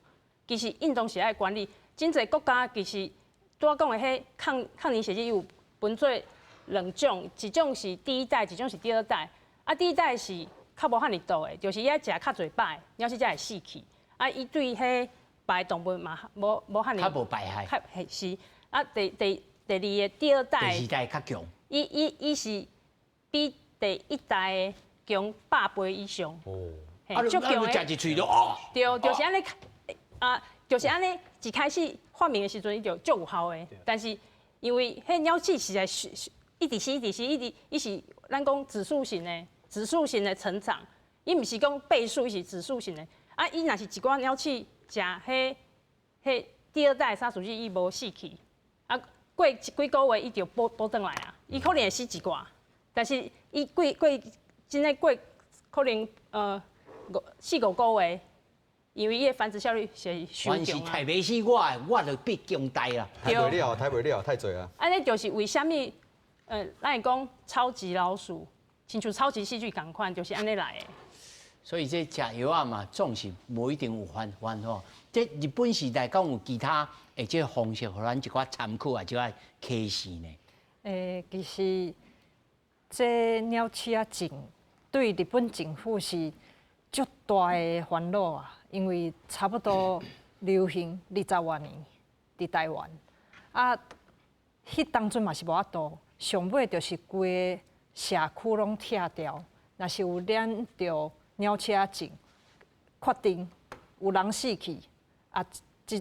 其實應當是愛管理。真濟國家其實拄仔講的彼抗凝血劑有分做兩種，一種是第一代，一種是第二代。啊，第一代是較無遐爾毒的，就是伊愛食較濟擺，鳥鼠才會死去。啊，伊對彼別動物嘛無遐爾較無排害。較是啊，第二个第二代，第二代較強。伊是比第一代強100倍以上。哦。啊，足強的。食一喙就哦。對，就是按呢，啊，就是按呢，一開始發明的時陣，伊就足有效的。但是因為彼鳥鼠實在是一直死，一直死，一直伊是咱講指數型的成長，伊毋是講倍數，伊是指數型的。啊，伊若是一寡鳥鼠食彼第二代殺鼠劑，伊無死去，啊，過幾個月伊就補轉來啊，伊可能會死一寡，但是伊過真的過可能四五個月，因為伊的繁殖效率是傷強啊。刣袂死我的，我就變強大啦。刣袂了，刣袂了，太濟啊。按呢就是為啥物？咱會講超級老鼠，親像超級細菌仝款，就是按呢來的。所以這食藥仔嘛，總是無一定有方法吼。這日本時代敢有其他的這方式，予咱一寡參考啊，這寡啟示呢？其實這鳥鼠仔症對日本政府是足大的煩惱啊，因為差不多流行20外年佇台灣，啊，彼當陣嘛是無法度，上尾就是規个社區攏拆掉，若是有染著鳥鼠仔症，確定有人死去，啊，這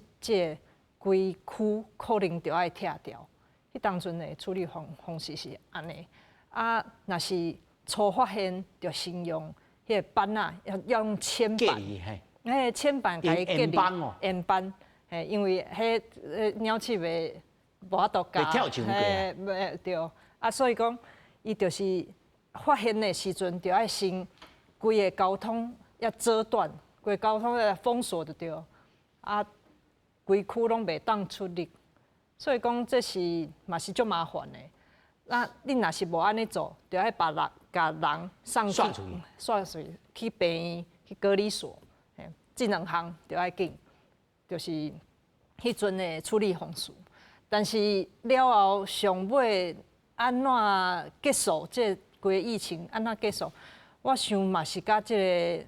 規區可能就愛拆掉。彼當陣的處理方式是按呢，啊，若是初發現，就先用彼個板仔，要用鉛板，彼鉛板共伊隔離，鉛板，嘿，因為彼鳥鼠袂無法度咬，嘿，袂對，啊，所以講，伊就是發現的時陣，就愛先規個交通要遮斷，規個交通要封鎖就對，啊，規區攏袂當出入，所以講這是嘛是足麻煩的。那你若是無按呢做，就愛把人共人送去，送出去病院去隔離所，嘿，這兩項就愛緊，就是彼陣的處理方式。但是了後上尾按怎結束這規個疫情？按怎結束？我想嘛是佮這个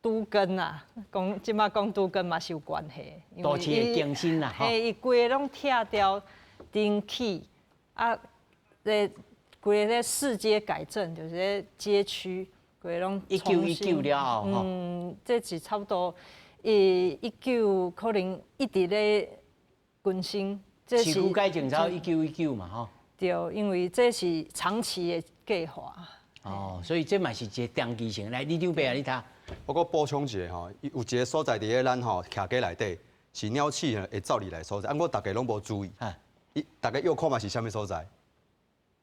都更啊，講這擺講都更嘛是有關係。都市的更新啦，嘿，伊規个攏拆掉重起啊。咧規个市街改正，就是咧街區，規个攏1919了後，嗯，這是差不多，19可能一直咧更新。市區改正才1919嘛，吼。對，因為這是長期的計劃。哦，所以這嘛是一個長期性。來，李長伯啊，你睇。我閣補充一下吼，有一個所在佇咧咱吼徛街內底，是鳥鼠會走入來所在，啊，毋過逐家攏無注意。伊逐家臆看覓是啥物所在？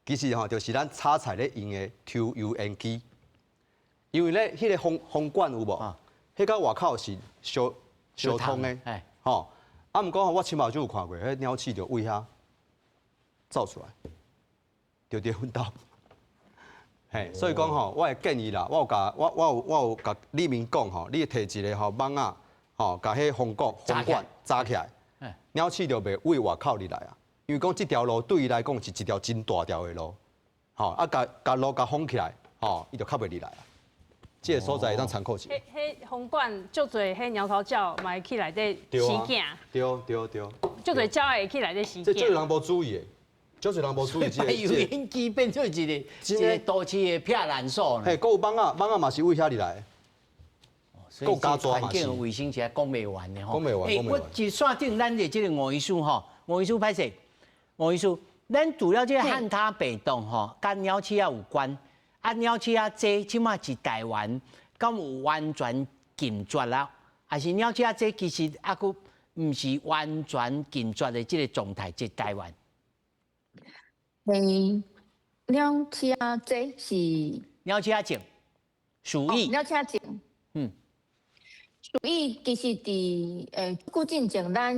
其實吼，就是咱炒菜咧用的抽油煙機，因為咧彼个風風管有無？彼個外口是相相通的，吼。啊，毋過吼，我親目睭有看過，彼鳥鼠就對遐走出來，就佇阮兜。嘿，所以講吼，我會建議啦，我有共我我有我有共里民講吼，你提一个吼網仔，吼，共彼風管風管紮起來，鳥鼠就袂對外口入來啊。因為講這條路對伊來講是一條真大條的路，吼啊，共共路共封起來，吼，伊就較袂入來啊。這個所在會當參考一下。彼彼風管足濟，彼貓頭鳥嘛會去內底生囝。對對對。足濟鳥會去內底生囝。這足濟人無注意的，足濟人無注意這個。油煙機變做一个一个都市的避難所。嘿，閣有蠓仔，蠓仔嘛是對遐入來。所以環境衛生是講袂完的吼。講袂完，講袂完。我就線頂咱的這個吳醫師吼，吳醫師歹勢。吳醫師，咱除了這個漢他病毒吼，佮鳥鼠仔有關，啊鳥鼠仔這這馬佇台灣，敢有完全禁絕啦？還是鳥鼠仔這其實猶閣毋是完全禁絕的這個狀態，佇台灣？欸，鳥鼠仔這是鳥鼠仔症，鼠疫。鳥鼠仔症，嗯，鼠疫其實佇久進前，咱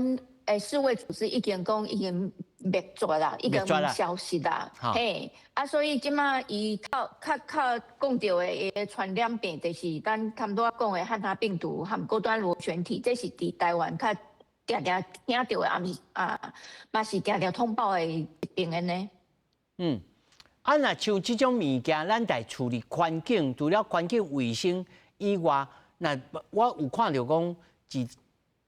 世衛組織已經講已經滅絕啦，已經消失啦。嘿，啊，所以這馬伊較較較講著的伊的傳染病，就是咱差不多講的漢他病毒和高端螺旋體，這是佇台灣較定定聽著的，啊，毋是啊，嘛是定定通報的疾病的呢。嗯，啊，若像這種物件，咱在處理環境，除了環境衛生以外，若我有看著講，佇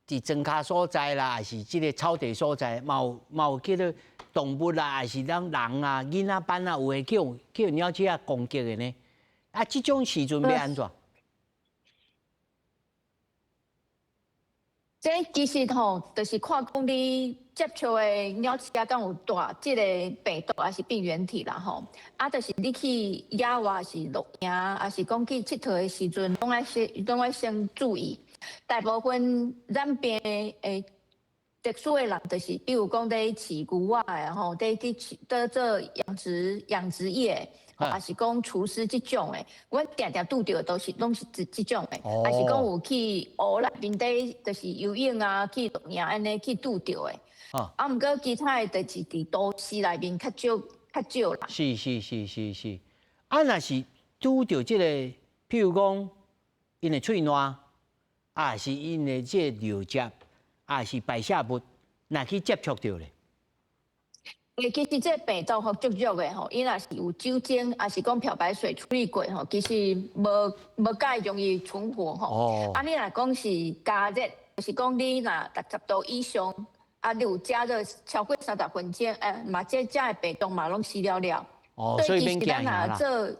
佇莊跤所在啦，抑是這个草地所在，嘛有嘛有叫做動物啦，抑是咱人啊、囡仔班啊，有會叫叫鳥鼠仔攻擊的呢？啊，這種時陣欲按怎？這其實吼，就是看講你接觸的鳥鼠仔敢有帶這個病毒，抑是病原體啦吼。啊，就是你去野外是露營，抑是講去𨑨迌的時陣，攏愛先攏愛先注意。大部分染病的特殊的人，就是比如講咧飼牛仔的吼，咧去咧做養殖養殖業，抑是講廚師這種的，阮定定拄著的都是攏是這這種的，抑是講有去湖內面底，就是游泳啊，去露營按呢去拄著的。啊，毋過其他的，就是佇都市內面較少較少啦。是是是是是，啊，若是拄著這個，譬如講，𪜶的喙瀾，啊，是𪜶的這個尿液，啊是排泄物，若去接觸著咧。欸，其實這個病毒吼足弱的吼，伊若是有酒精，抑是講漂白水處理過吼，其實無無介容易存活吼。哦。啊，你若講是加熱，就是講你若60度以上，啊，你有加熱超過30分鐘，欸，嘛這這的病毒嘛攏死了了。哦，所以其實咱若做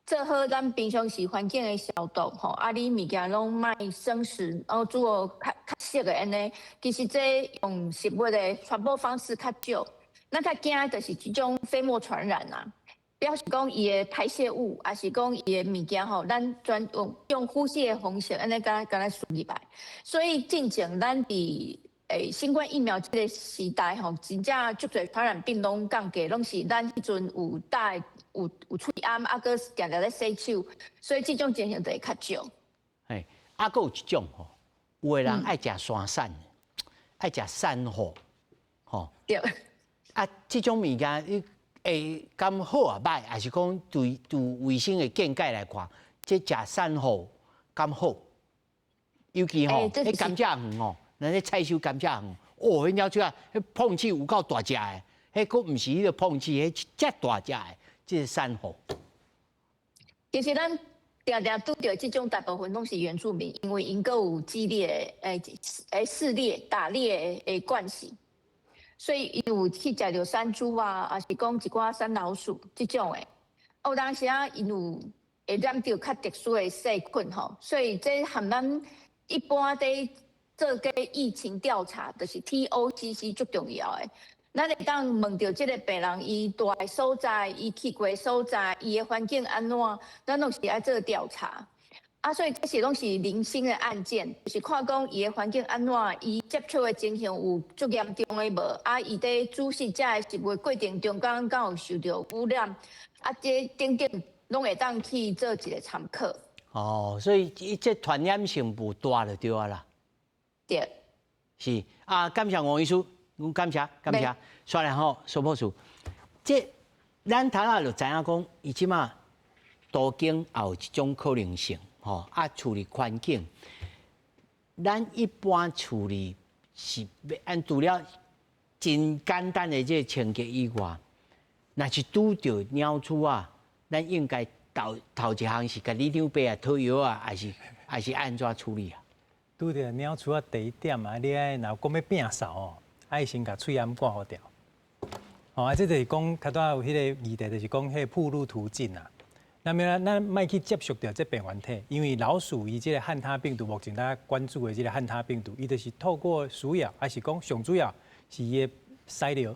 做好咱平常時環境的消毒吼，啊，你物件攏莫生食，然後煮予較較熟的按呢，其實這用食物的傳播方式較少。咱較驚的就是這種飛沫傳染啊，表示講伊的排泄物，抑是講伊的物件吼，咱專用用呼吸的方式，按呢共共咱輸入來。所以進前咱佇新冠疫苗這個時代吼，真正足濟傳染病攏降低，攏是咱彼陣有戴有喙罨，啊，閣定定咧洗手，所以這種情形就會較少。嘿，啊，閣有一種吼，有的人愛食山產，愛食珊瑚，吼。對。啊，這種物件你會敢好啊䆀，抑是講對對衛生的見解來看，這食珊瑚敢好？尤其吼，彼甘蔗園吼，咱咧採收甘蔗園，哦，彼鳥鼠仔，彼膨齒有夠大隻的，彼閣毋是彼個膨齒，彼遮大隻的，這個珊瑚。其實咱定定拄著這種大部分攏是原住民，因為𪜶閣有狩獵狩獵打獵的慣性。所以伊有去食著山豬啊，抑是講一寡山老鼠這種的。有當時啊，𪜶有會染著較特殊的細菌吼，所以這和咱一般佇做個疫情調查，就是 TOCC 足重要的。咱會當問著這個病人，伊蹛的所在，伊去過所在，伊的環境按怎，咱攏是愛做調查。啊，所以這是攏是零星的案件，就是看講伊的環境按怎，伊接觸的情形有足嚴重的無？啊，伊佇煮食食的食物過程中間敢有受著污染？啊，這等等攏會當去做一個參考。哦，所以這傳染性無大就對啊啦。對。是啊，感謝黃醫師，阮感謝感謝。煞來吼，蘇博士，這咱頭仔就知影講，伊這馬都更也有這種可能性。吼啊，處理環境，咱一般處理是按除了真簡單的這個清潔以外，若是拄著鳥鼠仔，咱應該頭頭一項是共里長伯啊討藥啊，抑是按怎處理啊？拄著鳥鼠仔第一點啊，你愛若講欲摒掃哦，愛先共喙罨掛予牢。吼啊，這就是講較早有彼個議題，就是講彼個暴露途徑啊。那麼咱莫去接觸著這病原體，因為老鼠伊這個漢他病毒，目前大家關注的這個漢他病毒，伊就是透過鼠咬，抑是講上主要是伊的屎尿，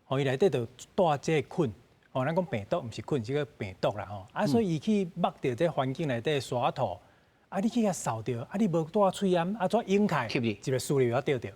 吼伊內底就帶這個菌，吼咱講病毒毋是菌，是個病毒啦吼，啊所以伊去剝著這環境內底沙土，啊你去共掃著，啊你無戴喙罨，啊怎湧開，一個輸入啊著著。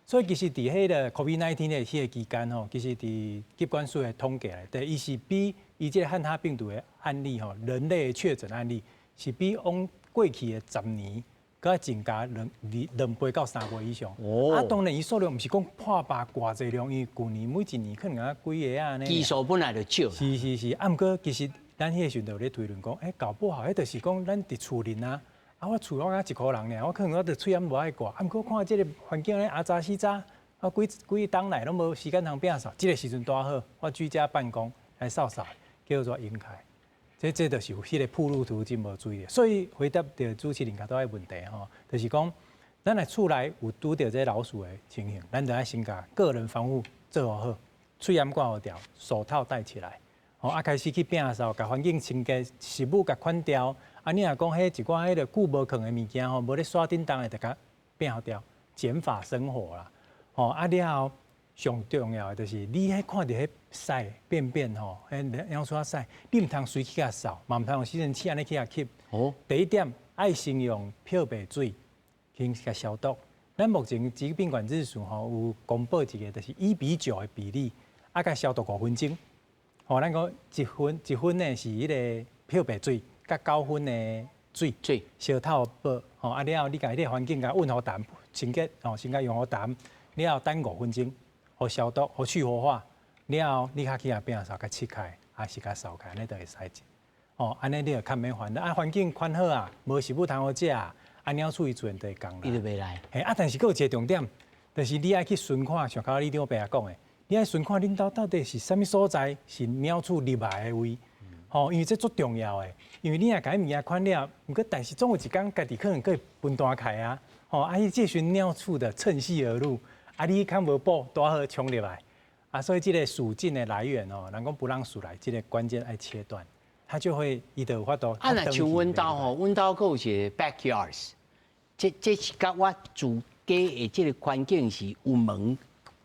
所以其實佇彼個 COVID-19 的彼個期間吼，其實佇疾管署的統計內底，伊是比伊這個漢他病毒的案例吼，人類的確診案例是比往過去的10年，閣增加2倍到3倍以上。哦。啊，當然伊數量毋是講破百偌濟量，因為舊年每一年可能啊幾个按呢。基數本來就少。是是是，啊，毋過其實咱彼個時陣就有咧推論講，搞不好彼就是講咱佇厝裡啊。啊！我厝我敢一箍人爾，我可能我著喙罨無愛掛。啊，毋過看這個環境咧，阿雜死雜，啊幾幾冬來攏無時間通摒掃。這個時陣拄好，我居家辦公來掃掃，叫做湧開。這就是彼個暴露途徑無注意。所以回答著主持人較拄仔問題吼，就是講，咱若厝內有拄著這老鼠的情形，咱就愛先共個人防護做好，喙罨掛予牢，手套戴起來。吼，啊開始去摒掃，共環境清潔，食物共款掉。啊，你若講彼一寡彼個久無囥的物件吼，無咧徙叮當的，就共摒掉，減法生活啦。吼，啊了後上重要的就是你彼看著彼屎便便吼，彼鳥鼠仔屎，你毋通隨去共掃，嘛毋通用吸塵器按呢去共吸。哦。第一點，愛先用漂白水先共消毒。咱目前疾病管制署吼有公布一個，就是1比9的比例，啊，共消毒5分鐘。吼，咱講1分1分呢是彼個漂白水。佮9分的水，水相透薄，吼啊了後你共彼個環境共溫予淡清潔，吼先共用予淡，了後等5分鐘，予消毒，予去活化，了後你較去共摒掃，共拭開，抑是共掃開，按呢就會使。吼，按呢你就較免煩惱。啊，環境寬好啊，無食物通好食啊，鳥鼠伊自然就會降啦。伊就袂來。嘿，啊，但是閣有一個重點，就是你愛去巡看，像頭拄里長伯講的，你愛巡看恁兜到底是啥物所在，是鳥鼠入來的位。吼，因為這足重要的，因為你若共彼物件寬了，毋過但是總有一工家己可能閣會分彈開啊，吼，啊，彼這時陣鳥鼠就趁隙而入，啊，你較無補，拄好衝入來，啊，所以這個鼠進的來源哦，人講不讓鼠來，這個關鍵愛切斷，它就會伊就有法度。啊，若像阮兜吼，阮兜閣有一個 backyards，這是佮我住家的這個環境是有門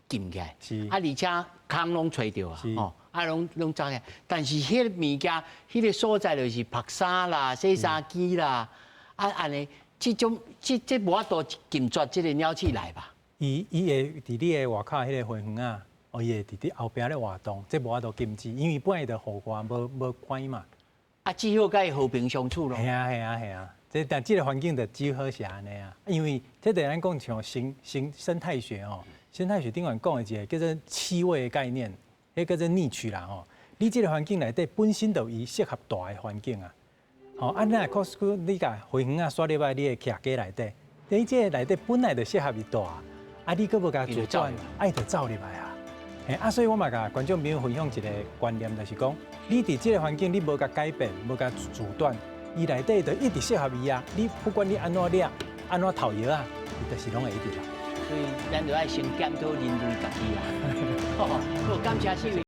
禁起來，啊，而且空攏揣著啊，吼。啊，攏攏走起。但是彼个物件，彼個所在就是曝衫啦、洗衫機啦，啊按呢，這種這這無法度禁絕這個鳥鼠來吧？伊伊會佇你的外口彼个花園仔，哦，伊會佇你後壁咧活動，這無法度禁止，因為本來就戶外無無關嘛。啊，只好佮伊和平相處囉。係啊係啊係啊，這但這个環境就只好是按呢啊，因為這就咱講像生生生態學哦，生態學頂懸講的一个叫做區位的概念，彼叫做 niche 啦吼。你這个環境內底本身就有伊適合蹛的環境啊。吼，啊，咱若講你共花園仔煞入來你的徛家內底，你這个內底本來就適合伊蹛，啊，你閣無共阻斷，啊，伊就走入來啊。嘿，啊，所以我嘛共觀眾朋友分享一个觀念，就是講，你佇這个環境你無共改變，無共阻斷，伊內底就一直適合伊啊。你不管你按怎掠，按怎投藥啊，伊就是攏會一直來。所以咱就愛先檢討人類家己啊。好，感謝四位。